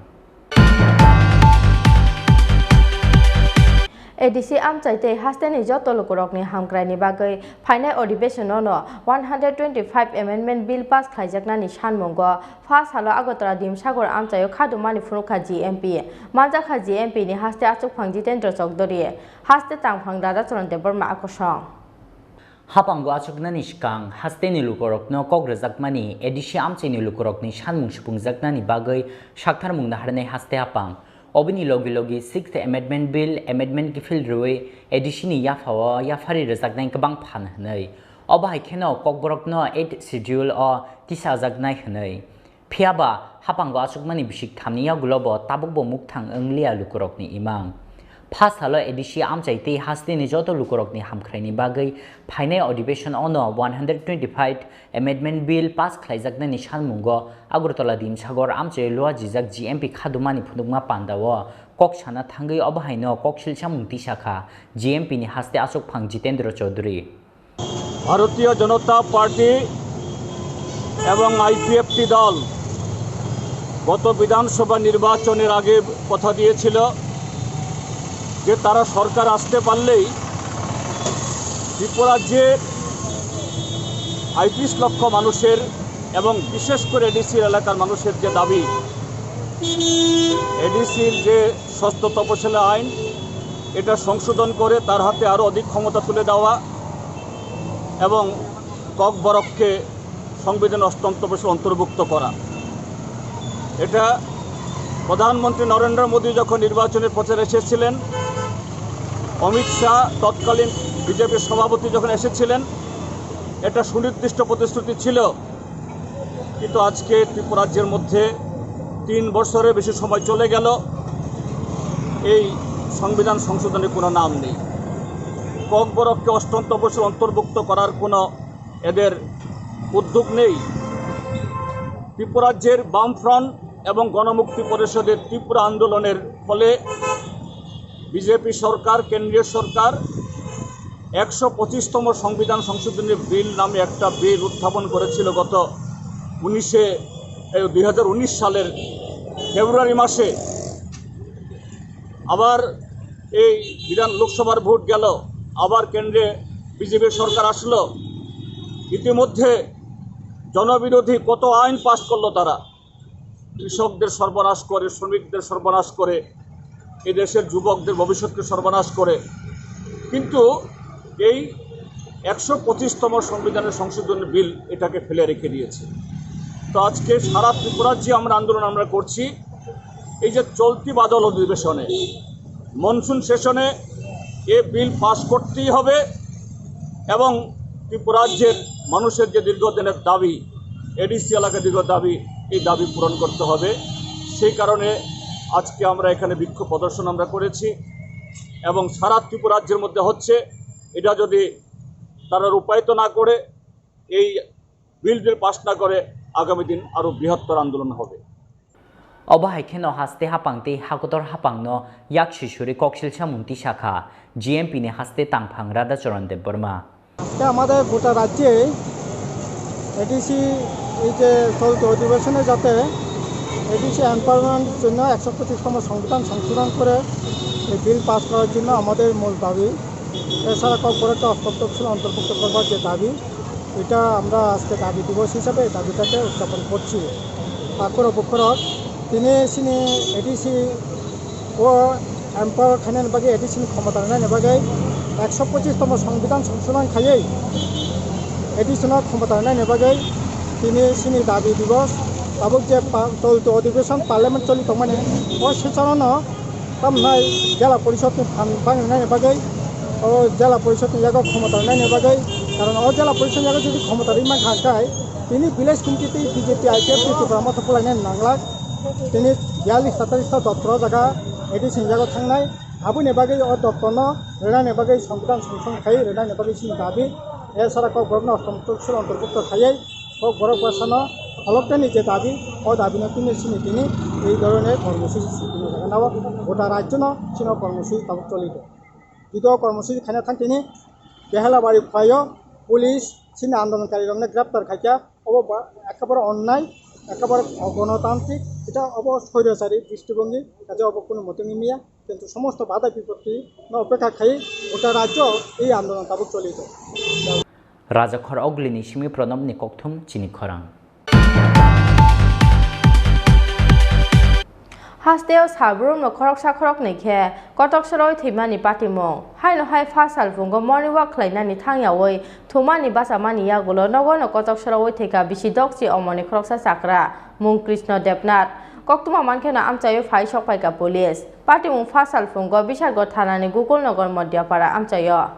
A D C amchai tei hasteni joto lukurokni hamkraini bagwi phainai adhibeshon-o no one hundred twenty-five Amendment Bill pass khlaijaknani sanmungo pha salo Agartala Dimsagar amchaio khadumani phunukha G M P. Manjakha G M P ni haste achukphang Jitendra Chaudhary, haste tangphang Radhacharan Debbarma akosong. Hapango achuknani swkang hasteni lukurokno kok rwjakmani A D C amchaini lukurokni sanmung supungjaknani bagwi sakthar mung naharnai haste hapang. Oboni logi logi Sixth Amendment Bill, Amendment kiphil rwui A D C ni yaphao yaphari rwjaknai kwbang phan hwnwi. Obo hai kheno kokborokno Eighth Schedule o tisajaknai hwnwi. Phiya ba, hapango achukmani bisik thamni yagulo bo tabukbo mukthang wng liya lukurokni imang. Pha salo A D C amchai tei hasteni joto lukurokni hamkraini bagwi phainai adhibeshon-o no one hundred twenty-five Amendment Bill pass khlaijaknani sanmungo Agartala Dimsagar amchaio luajijak G M P khadumani phunukma pandao kok sana thangwi obo haino kok silsamung tisakha G M P ni haste achukphang Jitendra Chaudhary. ভারতীয় জনতা পার্টি এবং আইপিএফটি দল গত বিধানসভা নির্বাচনের আগে কথা দিয়েছিল যে তারা সরকার আসতে পারলেই ত্রিপুরাজ্যের আইত্রিশ লক্ষ মানুষের এবং বিশেষ করে এডিসি এলাকার মানুষের যে দাবি, এডিসির যে ষষ্ঠ তপশিলি আইন, এটা সংশোধন করে তার হাতে আরও অধিক ক্ষমতা তুলে দেওয়া এবং ককবরককে সংবিধান অষ্টম তপশিল অন্তর্ভুক্ত করা। এটা প্রধানমন্ত্রী নরেন্দ্র মোদী যখন নির্বাচনের প্রচারে এসেছিলেন, অমিত শাহ তৎকালীন বিজেপির সভাপতি যখন এসেছিলেন, এটা সুনির্দিষ্ট প্রতিশ্রুতি ছিল। কিন্তু আজকে ত্রিপুরা রাজ্যের মধ্যে তিন বছরের বেশি সময় চলে গেল, এই সংবিধান সংশোধনের কোনো নাম নেই। ককবরককে অষ্টম তপশিল অন্তর্ভুক্ত করার কোনো এদের উদ্যোগ নেই। ত্রিপুরা রাজ্যের বামফ্রন্ট এবং গণমুক্তি পরিষদের তীব্র আন্দোলনের ফলে বিজেপি সরকার, কেন্দ্রীয় সরকার একশো পঁচিশতম সংবিধান সংশোধনী বিল নামে একটা বিল উত্থাপন করেছিল গত উনিশে, এই, দুই হাজার উনিশ সালের ফেব্রুয়ারি মাসে। আবার এই বিধান লোকসভার ভোট গেল, আবার কেন্দ্রে বিজেপির সরকার আসলো। ইতিমধ্যে জনবিরোধী কত আইন পাস করলো তারা। কৃষকদের সর্বনাশ করে, শ্রমিকদের সর্বনাশ করে, এই দেশের যুবকদের ভবিষ্যৎকে সর্বনাশ করে। কিন্তু এই একশো পঁচিশতম সংবিধানের সংশোধনী বিল এটাকে ফেলে রেখে দিয়েছে। তো আজকে সারা ত্রিপুরার যে আমরা আন্দোলন আমরা করছি, এই যে চলতি বাদল অধিবেশনে, মনসুন সেশনে এ বিল পাস করতেই হবে এবং ত্রিপুরা রাজ্যের মানুষের যে দীর্ঘদিনের দাবি, এডিসি এলাকার দীর্ঘ দাবি, এই দাবি পূরণ করতে হবে। সেই কারণে আজকে আমরা এখানে বিক্ষোভ প্রদর্শন আমরা করেছি এবং সারা ত্রিপুরা রাজ্যের মধ্যে হচ্ছে। এটা যদি তারা রূপায়িত না করে, এই বিল যদি পাস না করে, আগামী দিন আরও বৃহত্তর আন্দোলন হবে। Obo hai kheno haste hapang tei hakotor hapangno yak sisuri koksil samung tisakha G M P ni haste tangphang Radhacharan Debbarma. আজকে আমাদের গোটা রাজ্যে এডিসি এই যে চলতি অধিবেশনে যাতে এডিসি এমপাওয়ারমেন্টের জন্য একশো পঁচিশতম সংবিধান সংশোধন করে এই বিল পাস করার জন্য আমাদের মূল দাবি। এছাড়া কর্পোরেটর অষ্টম তফসিল অন্তর্ভুক্ত করবার যে দাবি, এটা আমরা আজকে দাবি দিবস হিসাবে এই দাবিটাকে উদযাপন করছি। Akhoro bukhorok tini chini A D C o empower khainani bagwi A D C ni khomota rwnani bagwi ekso pochis tomo songbidan songsodon khaiwi A D C no khomota rwnani bagwi tini chini dabi dibos Tabuk je pa-, cholito adhibeshon parliament choli tongmani, o session-o no tamnai jela porishod ni phan bangnaini bagwi, o jela porishod ni yago khomota rwnaini bagwi, karon o jela porishod yago jodi khomota rwi mankha hwnkhe tini village committee tei B J P I P F T Tripura motha bwlainani nanglak. Tini biyallis tattallis ta doptor o jaga A D C ni yago thangnai, aboni bagwi o doptor no rwnaini bagwi songbidan songchong khai rwnaini bagwi chini dabi. Esara kokborok no songchok suro ontorbukto khaiwi kokborok bwsano kholoptani je dabi, o dabi no tini chini tini ei dhoroner kormosuchi chini jaga nao gota rajyo no chini kormosuchi tabuk choli tongo. Judo kormosuchi khaina thang tini Behelabari phaio police chini andolonkari rokno greptar khaikha, obo ba-, ekebare onnai, ekebare ogonotantrik, eta obo soirachari dristibongi, kaje obo kunu motongni miya, kintu somosto badha bipotti no opekha khai gota rajyo ei andolon tabuk choli tongo. Rajakhor Ogulini simi Pranabni kokthum chini khorang. Hasteo salbrumno khoroksa khoroknwi khe kotok sorowi thwimani patimung. Haino hai pha salphungo morning walk khlainani thangyawi thumani bachamani yagulo nogono kotok sorowi thwikha bisi dokchi omoni khoroksa chakra, mung Krishna Debnath. Koktwma mankheno amchaio phai sokphaikha police. Patimung pha salphungo Bishargo thanani Gokulnagar Modhyapara amchaio.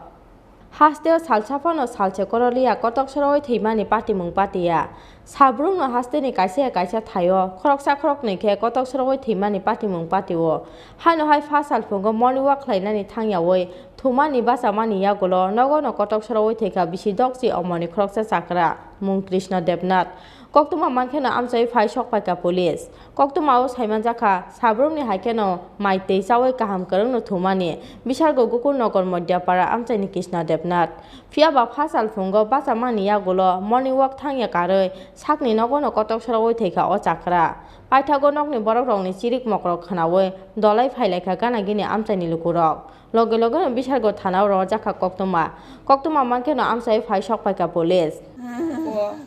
Hasteo salsa phano salse koroliya kotok sorowi thwimani patimung patiya. Salbrumno hasteni kaisa ya kaisa thaio khoroksa khoroknwi khe kotok sorowi thwimani patimung patio. Haino hai pha salphungo morning walk khlainani thangyawi thumani bachamani yagulo nogono kotok sorowi thwikha bisi dokchi omoni khoroksa chakra, mung Krishna Debnath. Koktwma mankheno amchawi phai sokphaikha police. Koktwmao saimanjakha, salbrumni haikheno mai tei chawi kaham kwrwngno thumani, Bishargo Gokulnagar Modhyapara amchaini Krishna Debnath. Phiyaba pha salphungo bachamani yagulo morning walk thangya karwi sakni nogono kotok sorowi thwikha o chakra. Paithago nokni borokrokni chirik mokrok khwnawi dolai phailaikha gana gini amchaini lukurok. Loge logeno Bishargo thanao rohorjakha koktwma. Koktwma mankheno amchawi phai sokphaikha police.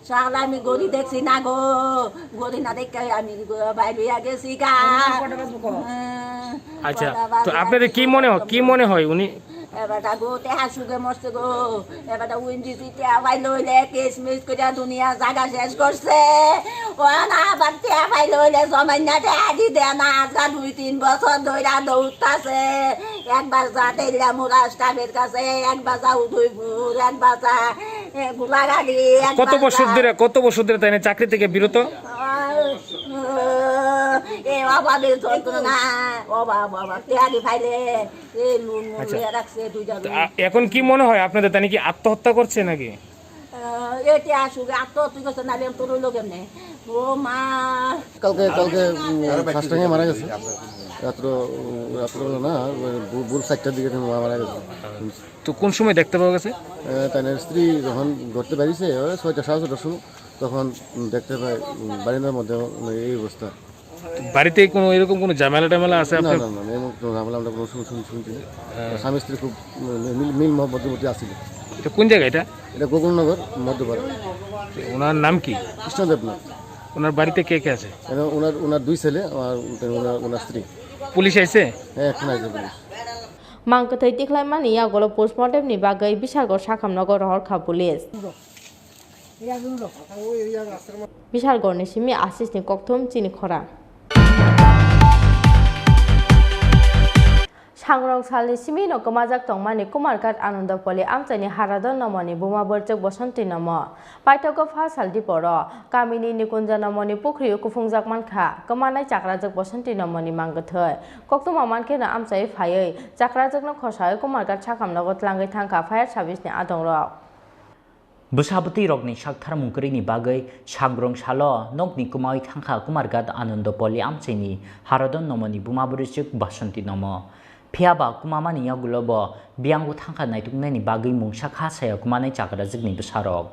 Sal ami gori dekchi na go, gori na dekhe ami go bai loiya gesi ga. আচ্ছা, তো আপনাদের কি মনে হয়, কি মনে হয় উনি? এবার গো তে হাসুগে মরছে গো, এবার উইন্ডি জিতে আবাই লইলে কেস মিস করে দুনিয়া জায়গা শেষ করছে। ও না, আবার তে আবাই লইলে জমাই না তে আদি দে না, আজকা দুই তিন বছর ধইরা দৌড়তাছে। একবার যা তেলিয়ামুড়া স্টাফের কাছে, একবার যা উদয়পুর, একবার যা, এ, গোলাঘাটি, কত একবার বছর যা। ধরে, কত বছর ধরে তাই না চাকরি থেকে বিরত? আহ, এ বাবা, বে যন্ত্রণা। ও বাবা, বাবা, তেয়ারি ফাইলে, এ নুন, নুন আচ্ছা। লইয়া রাখছে দুইটা তো, রুম। আ, এখন কি মনে হয় আপনাদের, তাই নাকি আত্মহত্যা করছে নাকি? আহ, এ তে আসুক, আর তো তুই গেছে নাইলে আমি তোর লগে এমনি। ও মা। কালকে, কালকে, উম, ফার্স্ট টাইমে মারা গেছে। রাত্র, উম, রাত্র হলো না, ওই ভো-, ভোর চারটার দিকে মা মারা গেছে। তো কোন সময় দেখতে পাওয়া গেছে? এ, তাই না, স্ত্রী যখন ঘরতে বেরিয়েছে, ওই ছয়টা, সাড়ে ছয়টার সময়, তখন, উম, দেখতে পাই, উম, বারিন্দার মধ্যে, মানে, এই অবস্থা। বাড়িতে কোনো এরকম কোনো ঝামেলা টামেলা আছে না, আপনার? না, না, এমন কোনো ঝামেলা আমরা কোনো শুন-, শুন-, শুনছি না। হ্যাঁ। স্বামী স্ত্রী খুব, উম, মিল, মিল মহব্বতের মধ্যে আছিল। এটা কোন জায়গা এটা? এটা গোকুলনগর, মধ্যপাড়া। ওনার নাম কি? কৃষ্ণ দেবনাথ। ওনার বাড়িতে কে কে আছে? এখানে ওনার, ওনার দুই ছেলে, আর ওনার, ওনার স্ত্রী। পুলিশ আইছে? হ্যাঁ, এখন আইছে police. Mang kwthwi tikhlaimani yagulo postmortem ni bagwi Bishargo sakhamnogo rohorkha police. Bishargoni simi Asisni kokthum chini khorang. Sangrong salni simino kwmajak tongmani Kumarghat Anandopoli amchaini Haradon Nomoni buma bwrwchwk Bosonti Nomo. Paithago pha sal diporo kamini Nikunjo Nomoni pukhrio kuphungjak mankha kwmanai chakrajwk Bosonti Nomoni mangkwthwi. Koktwma mankheno amchai phaiwi chakrajwkno khosawi Kumarghat sakhamnogo tlangwi thangkha fire service ni adongrok. Bwsa bwtwi rokni sak tharmung kwrwini bagwi sangrong salo nokni kwmawi thangkha Kumarghat Anandopoli amchaini Haradon Nomoni buma bwrwchwk Basonti Nomo. Phiya ba kwmamani yagulo bo biyango thangkha naituknani bagwi mungsa kha saya kwmanai chakrajwkni bwsarok.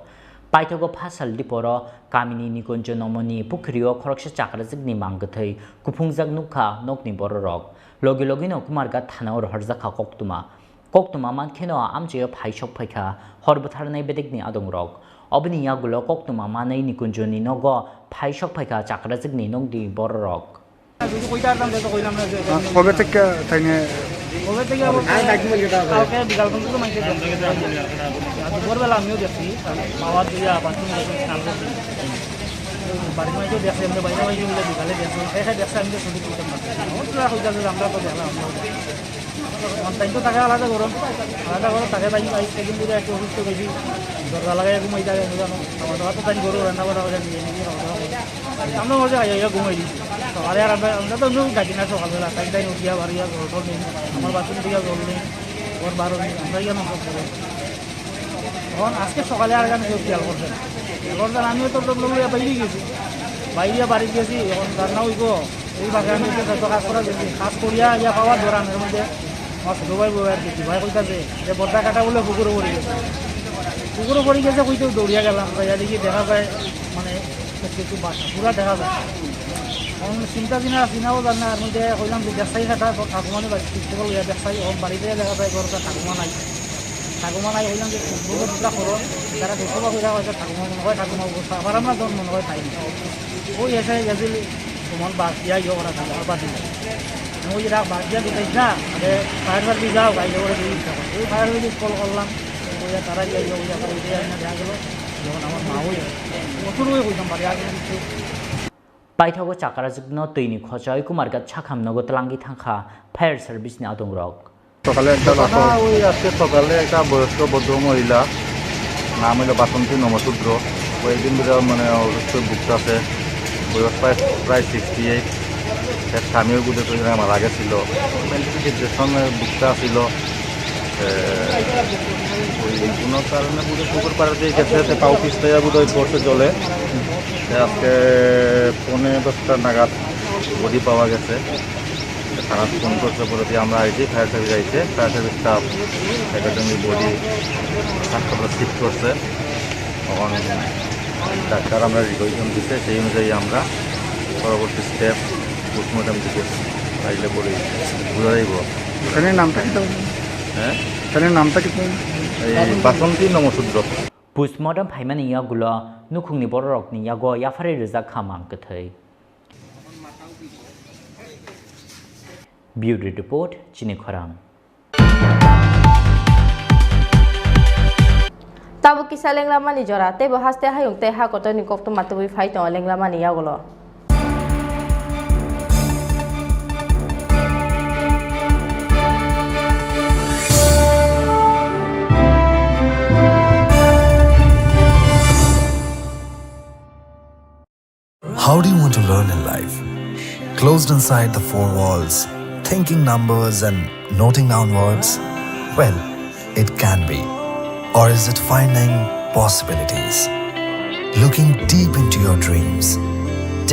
Paithago pha sal diporo kamini Nikunjo Nomoni pukhrio khoroksa chakrajwkni mangkwthwi kuphungjak nukha nokni bororok. Logi logino Kumarghat thanao rohorjakha koktwma. Koktwma mankheno amchaio phai sok phaikha hor bwtharnai bedekni adongrok. Oboni yagulo koktwma manwi Nikunjoni nogo phai sok phaikha chakrajwkni nokni bororok. কবে থেকে তাইনে কবে থেকে বলতে কালকে বিকাল পর্যন্ত তো মাইকে দেখছি। দুপুরবেলা আমিও দেখছি, বাবা দুই বাথরুমে গেছে, স্নান করছে। বাড়ির মধ্যে দেখছে, এমনি বাইরে বাইরে মিলে বিকালে দেখছে, খাই খাই দেখছে, আমি তো ছবি তুলতাম পারছি না। ওরা কইতাছে যে আমরা তো দেখলাম, আমরা তো দেখলাম। অন টাইম তো থাকে আলাদা গরম, আলাদা গরম থাকে, তাই আইস সেদিন দিলে একটু অসুস্থ বেশি, দরজা লাগাই ঘুমাই থাকে, বুঝলাম। খাওয়া দাওয়া তো তাই গরু রান্না বান্না করে নিয়ে নিয়ে খাওয়া দাওয়া করে। আমরা মজা খাই, খাই ঘুমাই দিই। সকালে আর আমরা, আমরা তো অন্য ডাকি না সকালবেলা, তাই তাই উঠিয়া বাড়িয়া ঘর টর নেই, আমার বাথরুম থেকে জল নেই, ঘর বারো নেই, আমরা ইয়ানো সব করে। এখন আজকে সকালে আর এখানে কেউ খেয়াল করছে না। খেয়াল করছে না, আমিও তো লোক লইয়া বাইরে গেছি, বাইরে বাড়ি গেছি, এখন রান্না হইব। এই বাগানে তো যত কাজ করা গেছে, কাজ করিয়া ইয়া পাওয়া দোরানের মধ্যে আমার ছোট ভাই বউ আর কি, ভাই কইতাছে যে বর্দা কাটা বলে পুকুরে পড়ে গেছে। পুকুরে পড়ে গেছে কইতেও দৌড়িয়া গেলাম, যাইয়া দেখি দেখা যায় মানে কিছু বাসা পুরা দেখা যায়। এখন চিন্তা চিনা চিনাও জান না, আর মধ্যে কইলাম যে ব্যবসায়ী কাটা ঠাকুমানি বাড়ি ফেস্টিভ্যাল ইয়া ব্যবসায়ী, এখন বাড়িতে দেখা যায় ঘর ঠাকুমা নাই। ঠাকুমা নাই, কইলাম যে বলবো দুটা করো, তারা দেখো বা কইরা হয়তো ঠাকুমা মনে হয়, ঠাকুমা অবস্থা আবার আমরা যখন মনে হয় তাই না। ওই এসে গেছিল তোমার বাদ দিয়া ইয়ে করা থাকে, আমার বাদ দিয়া। ওই যে রাখ বাদ দিয়া দিতে না, আরে ফায়ার সার্ভিস যাও, গাড়ি করে দিয়ে দিতে হবে। ওই ফায়ার সার্ভিস কল করলাম, ওই তারা ইয়ে ইয়ে ওই জায়গায় ওই জায়গায় দেখা গেল, যখন আমার মা ওই প্রচুর ওই কইতাম পারে আগে কিছু। Paithago chakarajwkno twini khochoi Kumarghat sakham nogo twlangwi thangkha fire service ni adongrok. সকালে একটা ঘটনা বাসন। ওই আজকে সকালে একটা বয়স্ক ভদ্র মহিলা, নাম হইলো বাসন্তী নমশূদ্র। কয়েকদিন ধরে মানে অসুস্থ ভুগতেছে, বয়স প্রায়, প্রায় সিক্সটি এইট। তার স্বামীও বুধে কয়েকদিন মারা গেছিল, মেন্টালি ডিপ্রেশনে ভুগতে ছিল। এ, ওই কোনো কারণে বুধে পুকুর পাড়ে দিয়ে গেছে, তো পাও পিছলে বুধ ওই পড়ছে জলে। তো আজকে পৌনে দশটা নাগাদ বডি পাওয়া গেছে। থানাত ফোন করছে, পরে দিয়ে আমরা আইছি, ফায়ার সার্ভিস আইছে, fire service staff academy body হাসপাতালে শিফট করছে। তখন ডাক্তার আমরা রিকোয়েশন দিছে, সেই অনুযায়ী আমরা পরবর্তী স্টেপ পোস্টমর্টম দিকে আইলে পরে বুঝা যাইব। স্বামীর নামটা কি তাহলে? হ্যাঁ? স্বামীর নামটা কি তাহলে? এই বাসন্তী Namasudra. Postmortem phaimani yagulo nukhungni bororokni yago yapharwi rijak kha mang kwthwi. Bureau Report, Chini Khorang. Tabuk kisa lenglamani jora, teibo haste hayung tei ha kotorni koktwma tubui phai tongo lenglamani yagulo. How do you want to learn in life? Closed inside the four walls, thinking numbers and noting down words? Well, it can be. Or is it finding possibilities? Looking deep into your dreams,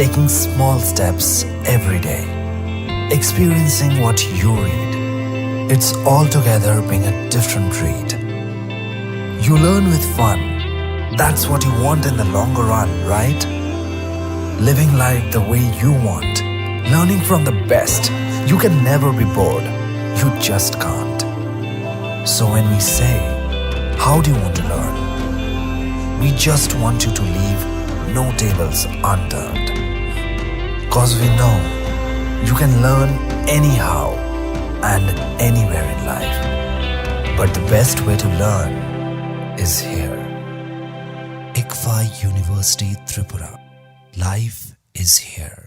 taking small steps every day, experiencing what you read. It's altogether being a different breed. You learn with fun. That's what you want in the longer run, right? Living life the way you want. Learning from the best. You can never be bored. You just can't. So when we say, "How do you want to learn?" We just want you to leave no tables unturned. 'Cause we know you can learn anyhow and anywhere in life. But the best way to learn is here. ICFAI University Tripura. Life is here.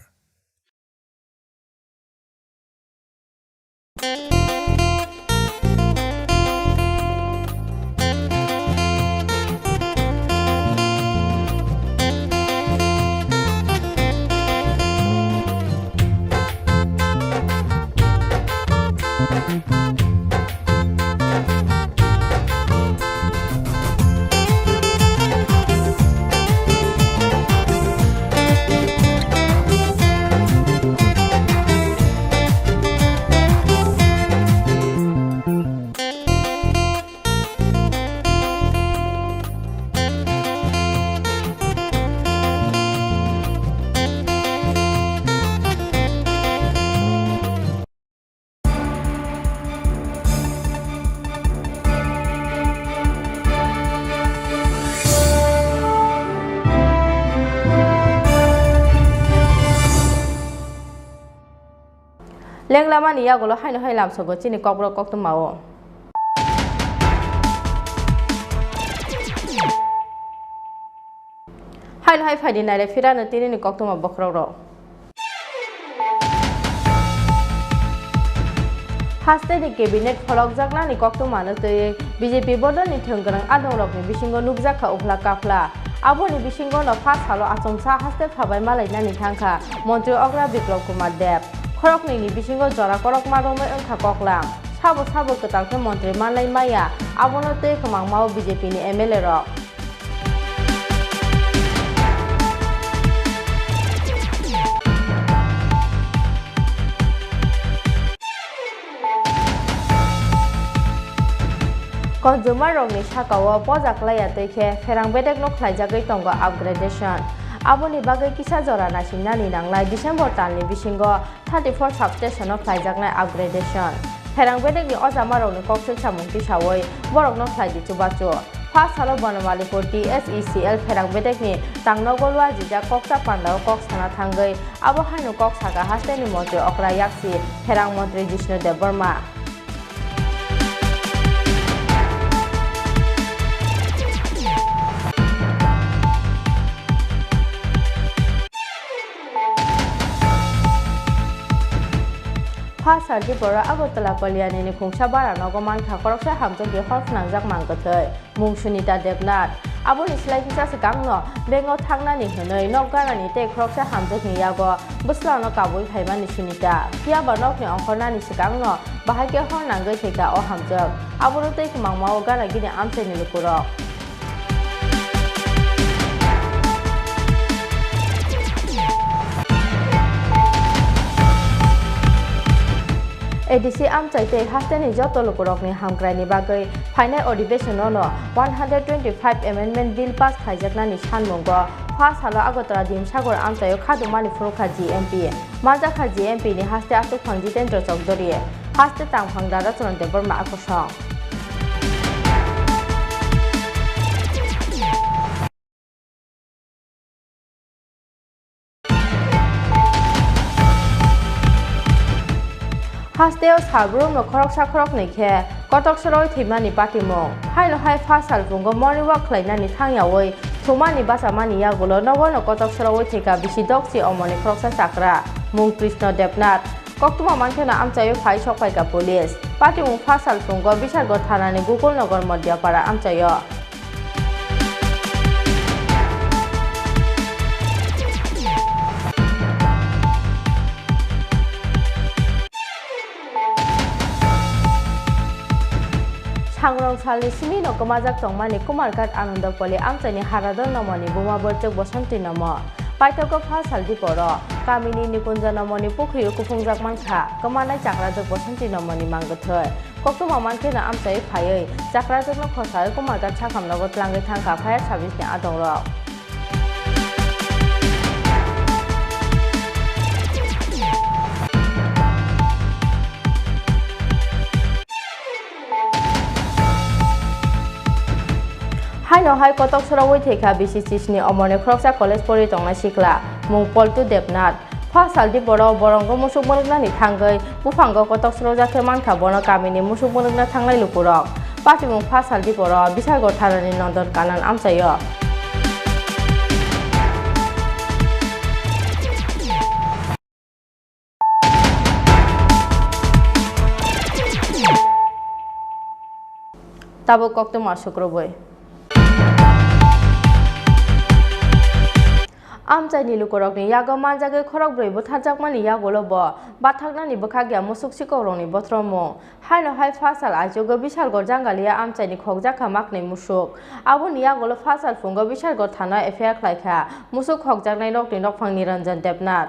Lenglamani yagulo haino hai lamsogo chini kokborok koktwma o. Haino hai phaidi naire phirano tinini koktwma bokhorok rok. Hasteni cabinet pholokjaknani koktwmano twiwi B J P bodolni thwngkwrwng adongrokni bisingo nukjakha uphla kaphla. Aboni bisingono pha salo achomsa haste phabai malainani thangkha montri okra Biplab Kumar Deb. Khoroknwini bisingo jora korokma romwi wngkha koklam. Sabo sabo kwtal khe montri manlai maya, abono tei kwmangmao B J P ni M L A rok. Consumer rokni sakao poja klaiya twi khe pherang bedekno khlaijagwi tongo upgradation. Aboni bagwi kisa jora naisingnani nanglai December talni bisingo thirty four substation-o khlaijaknai upgradation. Pherang bedekni ojamarokni kok swk samung tisaui borokno khlai di chubachu. Pha salo Bonomalikpur T S E C L pherang bedekni tangnogo luajijak koksa pandao kok sana thangwi abo haino kok saka hasteni montri okra yaksi pherang montri Jishnu Debbarma. Pha sal Tripura Agartala Kalyani ni khungsa bara nogo mankha khoroksa hamjwk di hor phnangjak mang kwthwi mung Sunita Debnath. Aboni slai kisa swkangno bengo thangnani hwnwi nok ganani tei khoroksa hamjwkni yago bwslano kabui phaimani Sunita. Phiyaba nokni ongkhornani swkangno bahai khe hor nangwi thwikha o hamjwk. Abono tei kwmangmao gana gini amchaini lukurok. A D C amchai tei hasteni joto lukurokni hamkraini bagwi phainai adhibeshonono one hundred twenty-five Amendment Bill pass khaijaknani sanmungo pha salo Agartala Dimsagar amchaio khadumani phunukha G M P. Manjakha G M P ni haste achukphang Jitendra Chowdhury, haste tangphang Radhacharan Debbarma akosong. Hasteo salbrumno khoroksa khoroknwi khe kotok sorowi thwimani patimung. Haino hai pha salpungo morning walk khlainani thangyawi thumani bachamani yagulo nogono kotok sorowi thwikha bisi dokchi omoni khoroksa chakra mung Krishna Debnath. Koktwma mankheno amchaio phai sokphaikha police. Patimung pha salpungo Bishargo thanani Gokulnagar Modiapara amchaio. Sangrong salni simino kwmajak tongmani Kumarghat Anandopoli amchaini Haradon Nomoni buma borjwk Bosonti Nomo. Paithago pha sal diporo kamini Nikunja Nomoni pukhrio kuphungjak mankha kwmanai chakrajwk Bosonti Nomoni mangkwthwi. Koktwma mankheno amchai phaiwi chakrajwkno khosaui Kumarghat sakham nogo tlangwi thangkha fire service ni adongrok. Haino hai kotok sorowi thwikha bisi chisni omoni khoroksa college pori tongnai sikla mung Poltu Debnath. Pha sal diporo borongo musuk mwnwknani thangwi buphango kotok srojak khe mankha bono kamini musuk mwnwkna thangnai lukurok. Patimung pha sal diporo Bishargo thanani Nondon Kanan amchaio. Tabuk koktwma sukrubwi. Amchaini lukurokni yago manjagwi khorokbrwi butharjakmani yagulo bo bathaknani bwkhak ya musuk sikokrokni bothoromung. Haino hai pha sal aichugo Bishalgarh Jangalia amchaini khokjakha maknwi musuk. Aboni yagulo pha sal phungo Bishalgarh thanao F I R khlaikha musuk khokjaknai nokni nokphang Niranjan Debnath.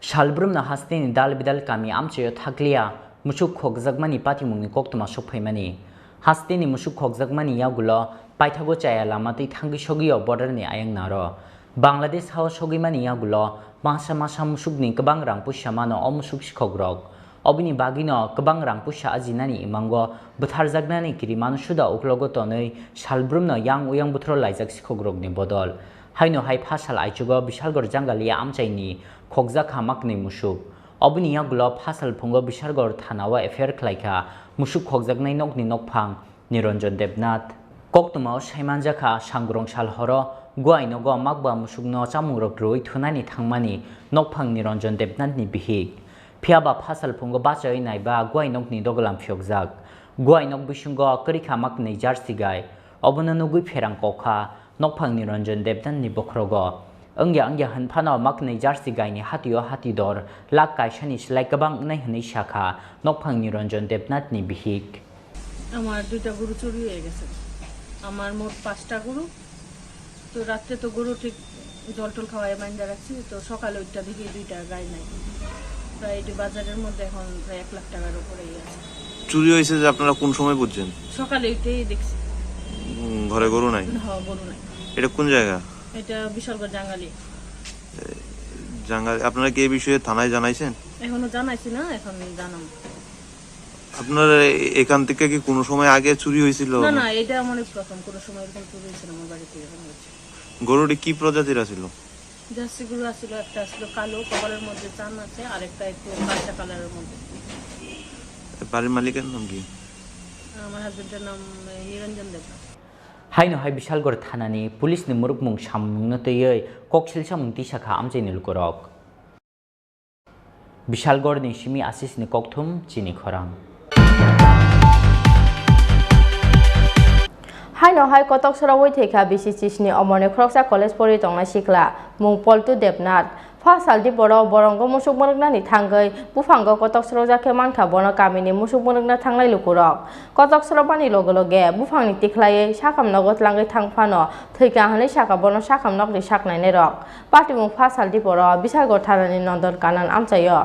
Salbrumno hasteni dal bidal kami amchaio thakliya musuk khokjakmani patimungni koktwma sokphaimani. Hasteni musuk khokjakmani yagulo paithago chaya lama twi thangwi sogwio borderni ayang naro. Bangladesh hao sogwimani yagulo masa masa musukni kwbang rang puisa mano o musuk sikhokrok. Oboni bagwino kwbang rang puisa ajinani imango bwtharjaknani kirimano suda uklogo tonwi salbrumno yang uyang buthro laijak sikhokrokni bodol. Haino hai pha sal aichugo Bishalgarh Jangalia amchaini khokjakha maknwi musuk. Oboni yagulo pha sal phungo Bishalgarh thanao F I R khlaikha musuk khokjaknai nokni nokphang Niranjan Debnath. Koktwmao saimanjakha sangrong sal horo Guai nogo makba musukno chamungrok rwui thunani thangmani nokphang Niranjan Debnathni bihik. Phiyaba phasal phungo bachai naiba guai nokni dogolam phiyokjak. Guai nok bisingo kwrwikha maknwi jersey gai. Obono nugui pherang kokha nokphang Niranjan Debnathni bokhrogo. Wngya wngya hwn phano maknwi jersey gaini hatio hati dor lakh kaisani slai kwbang wngnai hwnwi sakha nokphang Niranjan Debnathni bihik. আমার দুইটা গরু চুরি হয়ে গেছে। আমার মোট পাঁচটা গরু। তো রাত্রে তো গরু ঠিক জল টল খাওয়াই বান্ধা রাখছি, তো সকালে ওইটা দেখি দুইটা গাই নাই। প্রায় এটি বাজারের মধ্যে এখন প্রায় এক লাখ টাকার উপরে ইয়ে আছে। চুরি হয়েছে যে আপনারা কোন সময় বুঝছেন? সকালে ওইটাই দেখছি। উম, ঘরে গরু নাই? না, গরু নাই। এটা কোন জায়গা? এটা বিশালগড় জাঙ্গালি। এ, জাঙ্গালি। আপনারা কি এই বিষয়ে থানায় জানাইছেন? এখনো জানাইছি না, এখন জানাবো। আপনার এ-, এখান থেকে কি কোনো সময় আগে চুরি হয়েছিল? না, না, এটা আমার প্রথম, কোনো সময় এরকম চুরি হয়েছে না আমার বাড়িতে, এরকম হয়েছে। গরুটি কি প্রজাতির আছিল? জার্সি গরু আছিল, একটা আছিল কালো, কপালের মধ্যে চান আছে, আর একটা একটু কাঁচা কালারের মধ্যে। বাড়ির মালিকের নাম কি? আমার হাজবেন্ডের নাম, এ, নিরঞ্জন Debnath. Haino hai Bishalgarh thanani police ni murukmung samungno twiwi koksil samung tisakha amchaini lukurok. Bishalgarh ni simi asisni kokthum chini khorang. Haino hai kotok sorowi thwikha bisi chisni omorni khoroksa college pori tongnai sikla mung Poltu Debnath. Pha saldi borok bolongo musuk mwnwknani thangwi buphango kotok sorokjak khe mankha bono kamini musuk mwnwkna thangnai lukurok. Kotok sorokmani loge loge buphangni tikhlaiwi sakham nogo tlangwi thang phano thwikha hwnwi sakha bono sakham nokni sak nainairok. Patimung pha saldi poro Bishalgarh thanani Nondon Kanan amchaio.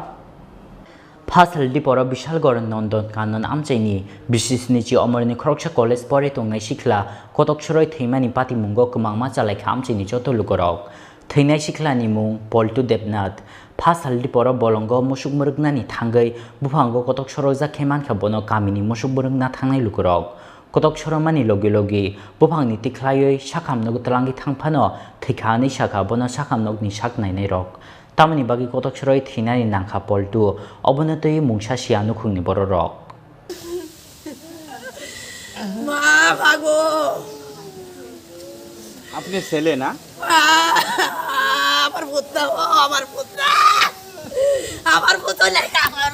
Pha saldi poro Bishalgarh Nondon Kanan amchaini bisisni chi omorni khoroksa college pori tongnai sikla kotok soroi thwimani patimungo kwmangma chalaikha amchaini joto lukurok. Thwinai sikhlani mung Poltu Debnath. Pha saldi poro bolongo musuk mwrwknani thangwi buphango kotok sorojak khe mankha bono kamini musuk mwrwkna thangnai lukurok. Kotok soromani logi logi buphangni tikhlaiwi sakham nogo twlangwi thang phano thwikha hwnwi sakha bono sakham nokni sak nainairok. Tamoni bagwi kotok soroi thwinani nangkha Poltu, obono twiwi mungsa sia nukhungni bororok. মা, মা গো। আপনি ছেলে না? মা, আমার পুত্র, ও আমার পুত্র। আমার পুত্র নেই, আমার,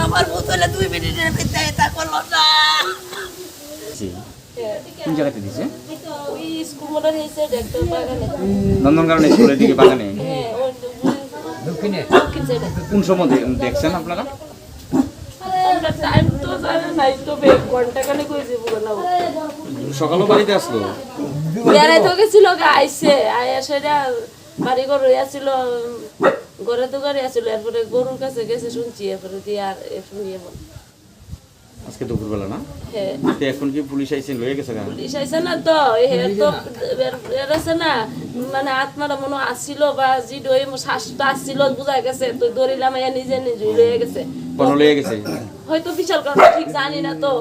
আমার পুত্র দুই মিনিটের ভিতরে এটা করলো না। জি। কোন জায়গাতে দিছে? ওই স্কুল মোড়ের এই সাইডে একটা বাগানে। নন্দনকানন স্কুলের দিকে বাগানে? হ্যাঁ, ওই তো, ওই দক্ষিণে। দক্ষিণ সাইডে। কোন সময় দে-, দেখছেন আপনারা? আমরা টাইম তো জানি নাই, তবে ঘন্টা খানেক হয়ে যাবো না। সকালও বাড়িতে আসলো? বেড়াইতে গেছিল, গা আইছে, আয়া সেটা বাড়ি ঘর হয়ে আসছিল, ঘরে তো ঘরে আসছিল, এরপরে গরুর কাছে গেছে শুনছি, এরপরে দিয়ে আর এ শুনিয়ে বল। আজকে দুপুরবেলা না? হ্যাঁ। তো এখন কি পুলিশ আইছে, লয়ে গেছে গা? পুলিশ আইছে না তো, এ হে তো বের-, বের আছে না, মানে আত্মারা মনে হয় আসছিল বা জি ডই শ্বাসটা আসছিল, বুঝা গেছে, তো দড়িলাম, এ নিজে নিজে লয়ে গেছে। কোনো লয়ে গেছে? হয়তো বিশাল কারণ ঠিক জানি না তো।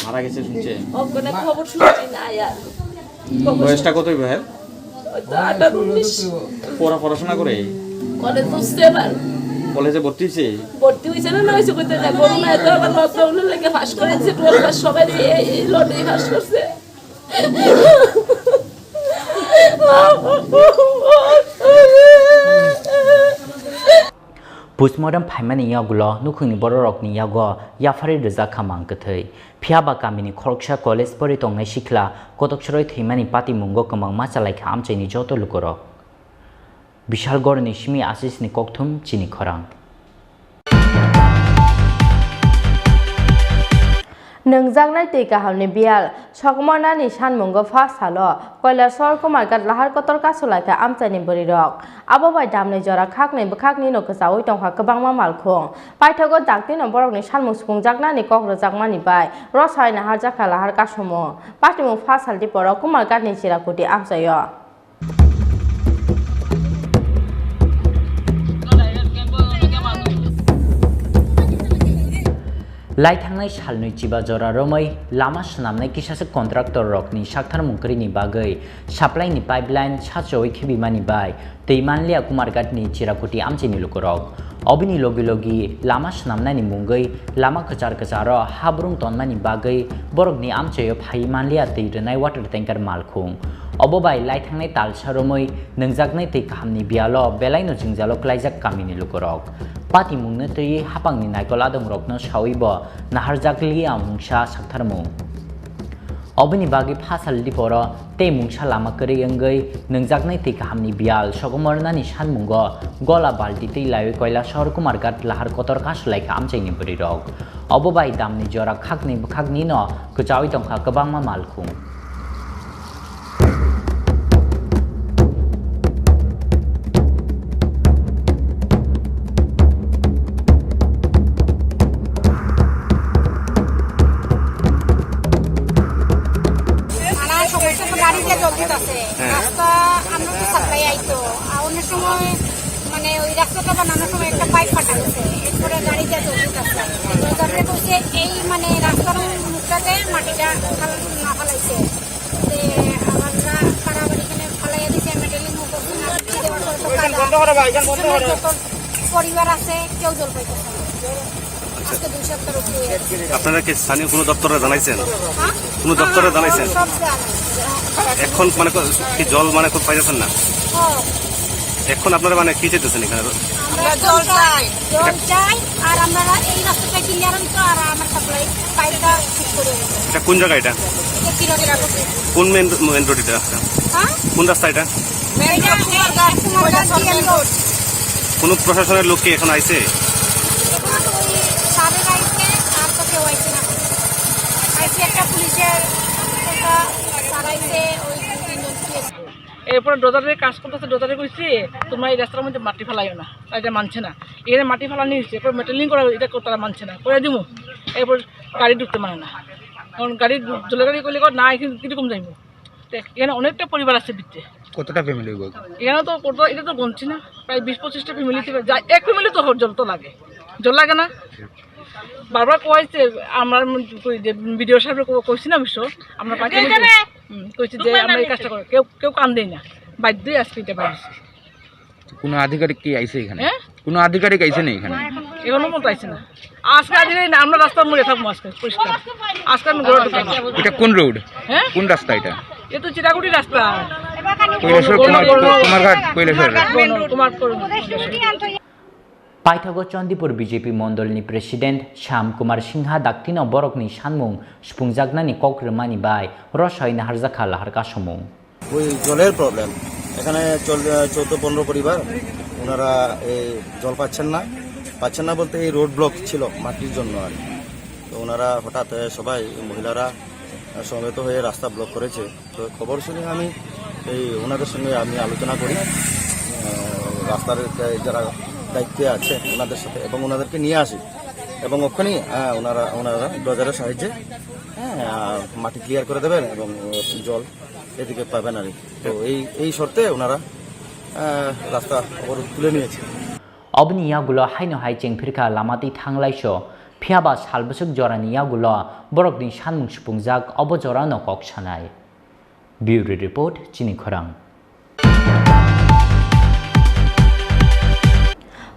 মারা গেছে শুনছে? ওখানে খবর শুনছি না আর। বয়সটা কত হইবে, হ্যাঁ? হয়তো আঠারো উনিশ। পড়া, পড়াশোনা করে? কলেজ উঠছে এবার। কলেজে ভর্তি হইছে? ভর্তি হইছে না, না হইছে কইতে না, করোনা এত আবার লকডাউনের লেগে পাস করে দিছে, টুয়েলভ পাস সবাই এই, এই লটেই পাস করছে। Postmortem phaimani yagulo nukhungni bororokni yago yapharwi rwjak kha mang kwthwi. Phiyaba kamini khoroksa college pori tongnai sikla kotok soroi thwimani patimungo kwmangma chalaikha amchaini joto lukurok. Bishalgarhni simi asisni kokthum chini khorang. Nwngjaknai twi kahamni biyal, Sokmonani sanmungo pha salo Kailasor Kumarghat lahar kotor kasulaikha amchaini bwrwirok. Abo bai damni jora khakni bwkhaknino kwchaui tongkha kwbangma malkhung. Paithago daktino borokni sanmung swpungjaknani kok rwjakmani bai rosai naharjakha lahar kasumung. Patimung pha saldi poro Kumarghatni Chirakuti amchaio. Lai thangnai salnwi chiba jora romwi lama swnamnai kisasa contractor rokni saktharmung kwrwini bagwi supply ni pipeline sachawi khibimani bai twi manliya Kumarghat ni Chirakuti amchaini lukurok. Obini logi logi lama swnamnani mungwi lama kwchar kwcharo habrung tonmani bagwi borokni amchaio phaiwi manliya twi rwnai water tanker malkhung. Obo bai lai thangnai talsa romwi nwngjaknai twi kahamni biyalo belaino jwngjalo klaijak kamini lukurok. Patimungno twiwi hapangni naikol adongrokno sawibo naharjakliya mungsa saktharmung. Oboni bagwi phasal diporo tei mungsa lama kwrwi wngwi nwngjaknai twi kahamni biyal sokomornani sanmungo gola balti twi laiwi Koilashahar Kumarghat lahar kotor kasulaikha amchaini bwrwirok. Obo bai damni jora khakni bwkhaknino kwchaui tongkha kwbangma malkhung. থানায় সমস্যা তো গাড়ি দিয়ে জলদি আছে। হ্যাঁ। রাস্তা আমরা তো সাপ্লাই আইতো। আর অনেক সময় মানে ওই রাস্তাটা বানানোর সময় একটা পাইপ ফাটা গেছে। এরপরে গাড়ি দিয়ে জলদি আছে। তো জলদি বলছে এই মানে রাস্তার মুখটাতে মাটিটা ফাল-, না ফালাইছে। তে আবার রা-, তারা আবার এখানে ফালাইয়া দিছে, মেটালিং করছে না, দিতে পারছে তো কাদা। সিমেন্ট যত পরিবার আছে, কেউ জল পাইতেছে না। আজকে দুই সপ্তাহ উপরে হয়ে গেছে। আপনারা কি স্থানীয় কোনো দপ্তরে জানাইছেন? হ্যাঁ? কোনো দপ্তরে হ্যাঁ, জানাইছেন? সব জানাই। এখন মানে কো-, কি জল মানে খুব পাইতেছেন না? হ্যাঁ। এখন আপনারা মানে কি চাইতেছেন এখানে? আমরা জল চাই। জল চাই, আর আমরা এই রাস্তাটা ক্লিয়ার হইতো, আর আমার সাপ্লাই পাইপটা ঠিক করে হইতো। এটা কোন জায়গা এটা? এটা কিরোজের আগে। কোন মেন, মেন রোড এটা? হ্যাঁ? কোন রাস্তা এটা? Main road, Kumarghat, Kumarghat DM road. কোনো প্রশাসনের লোক কি এখন আইছে? এখন ওই স্যারের আইছে, আর তো কেউ আইছে না। আইছে একটা পুলিশের, একটা স্যার আইছে, ওই দুই তিনজন কি এরপরে ডোজারের কাজ করতেছে, ডোজারে কইছি, "তোমরা এই রাস্তার মধ্যে মাটি ফালাইও না।" তাই এটা মানছে না। এখানে মাটি ফালানি হয়েছে, এরপর মেটালিং করা, এটা কর-, তারা মানছে না। করে দিমু, এরপর গাড়ি ঢুকতে মানে না। কারণ গাড়ি ঢু-, জলের গাড়ি করলে কর, না, এখানে কিরকম যাইবো? তো এখানে অনেকটা পরিবার আছে ভিতরে। কতটা ফ্যামিলি হইব? এখানে তো কত, এটা তো গনছি না, প্রায় বিশ পঁচিশটা ফ্যামিলি থেকে যায়। এক ফ্যামিলি তো জল তো লাগে, জল লাগে না? বারবার কইছে, আমরা ওই যে বিডিও সাহেবরে কো-, কইছি না অবশ্য, আমরা পাইছি না। হুম, কইছে যে আমরা এই কাজটা করে, কেউ, কেউ কান দেয় না, বাধ্যই আজকে এটা বাইরেছি। কোনো আধিকারিক কি আইছে এখানে? হ্যাঁ? কোনো আধিকারিক আইছে না এখানে? এখনো মতো আইছে না। আজকে আধিকারিক না, আমরা রাস্তার মোড়ে থাকবো আজকে, পরিষ্কার। আজকে আমি ঘরে ঢুকবো না। এটা কোন রোড? হ্যাঁ? কোন রাস্তা এটা? এ তো চিরাকুটি রাস্তা। কৈলাসহর, কুমার-, কুমারঘাট, কৈলাসহর। কুমার-, Kumar-, Paithago Chandipur B J P mondolni president Shyam Kumar Singha daktino borokni sanmung supungjaknani kok rwmani bai rosoi naharjakha lahar kasomung. ওই জলের প্রবলেম। এখানে চল-, চৌদ্দ পনেরো পরিবার, ওনারা এই জল পাচ্ছেন না। পাচ্ছেন না বলতে এই রোড ব্লক ছিল মাটির জন্য আর কি। তো ওনারা হঠাৎ, এ, সবাই মহিলারা সমবেত হয়ে রাস্তা ব্লক করেছে। তো খবর শুনে আমি এই ওনাদের সঙ্গে আমি আলোচনা করি, আহ, রাস্তার যে-, যারা দায়িত্বে আছে ওনাদের সাথে এবং ওনাদেরকে নিয়ে আসি এবং ওখানেই, আহ, ওনারা, ওনারা ডোজারের সাহায্যে, হ্যাঁ, আহ, মাটি ক্লিয়ার করে দেবেন এবং, আহ, জল এদিকে পাবেন আর কি। তো এই, এই শর্তে ওনারা, আহ, রাস্তা অবরোধ তুলে নিয়েছে। Oboni yagulo haino hai chengphirkha lama twi thanglaiso, phiyaba sal bwswk jorani yagulo borokni sanmung supungjak, obo jorano kok sanai. Bureau Report, Chini Khorang.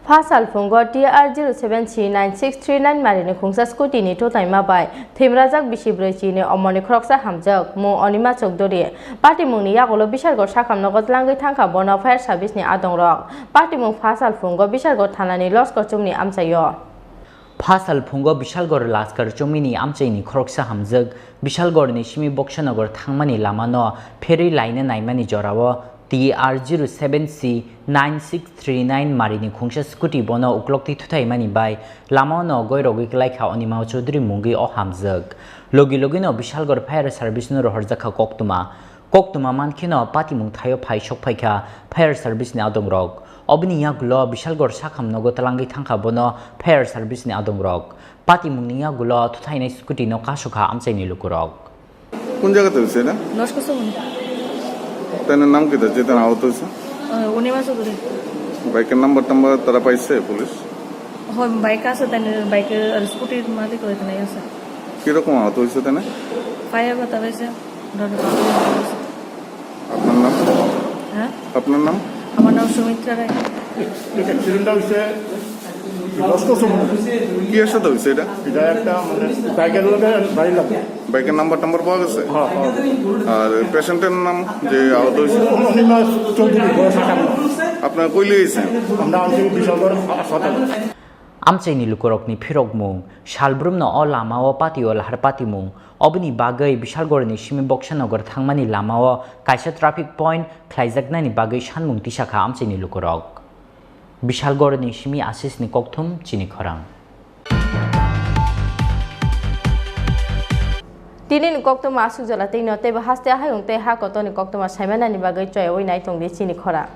Phasal phungo T R zero seven C nine six three nine marini khungsa scooty ni tutaima bai thwimrajak bisi brwi chini omoni khoroksa hamjak, mung Onima Chowdhury. Patimungni yagulo Bishalgarh sakham nogo tlangwi thangkha bono fire service ni adongrok. Patimung phasal phungo Bishalgarh thanani Loskor chumni amchaio. Phasal phungo Bishalgarh Laskar chumini amchaini khoroksa hamjak Bishalgarhni simi Boksanagar thangmani lamano pherwi laina naimani jorao T R zero seven C nine six three nine marini khungsa scooty bono ukloktwi thuthaimani bai lamao no goirogwi klaikha Onima Chowdhury mungwi o hamjak. Logi logino Bishalgarh fire service no rohorjakha koktwma. Koktwma mankheno patimung thaio phai sokphaikha fire service ni adongrok. Oboni yagulo Bishalgarh sakham nogo tlangwi thangkha bono fire service ni adongrok. Patimungni yagulo thuthainai scooty no kasukha amchaini lukurok. কোন জায়গাতে হয়েছে এটা? লস্কর চৌমনি। তার নাম কি, যেটা আহত হয়েছে? আহ, অনিমা চৌধুরী। বাইকের নাম্বার টাম্বার তারা পাইছে পুলিশ? ওই বাইক আছে, তাই বাইকে আর স্কুটির মালিক ওই এখানে আছে। কিরকম আহত হয়েছে তাই? পায়ে ব্যথা পাইছে, ডরে পায়ে ব্যথা পাইছে। আপনার নাম? হ্যাঁ? আপনার নাম? আমার নাম সুমিত্রা রায়। অ্যাক্সিডেন্টটা হয়েছে দশ বছর মনে হয়। কি এর সাথে হয়েছে এটা? এটা একটা মানে বাইকের লগে গাড়ি লাগবে। বাইকের নাম্বার টাম্বার পাওয়া গেছে? হ্যাঁ, হ্যাঁ। আর পেশেন্টের নাম যে আহত হয়েছে? অনিমা চৌধুরী, বয়স আটান্ন। আপনারা কই লিয়েছেন? আমরা আনছি বিশালগড় হাসপাতালে। Amchaini lukurokni phirokmung, salbrumno o lamao patio lahar patimung, oboni bagwi Bishalgorni simi Boksanagar thangmani lamao kaisa traffic point khlaijaknani bagwi sanmung tisakha amchaini lukurok. Bishalgorni simi Asisni kokthum chini khorang. Tinini koktwma aswk jora twi no teibo haste hayung tei ha kotorni koktwma saimanani bagwi choyaui nai tongdi chini khorang.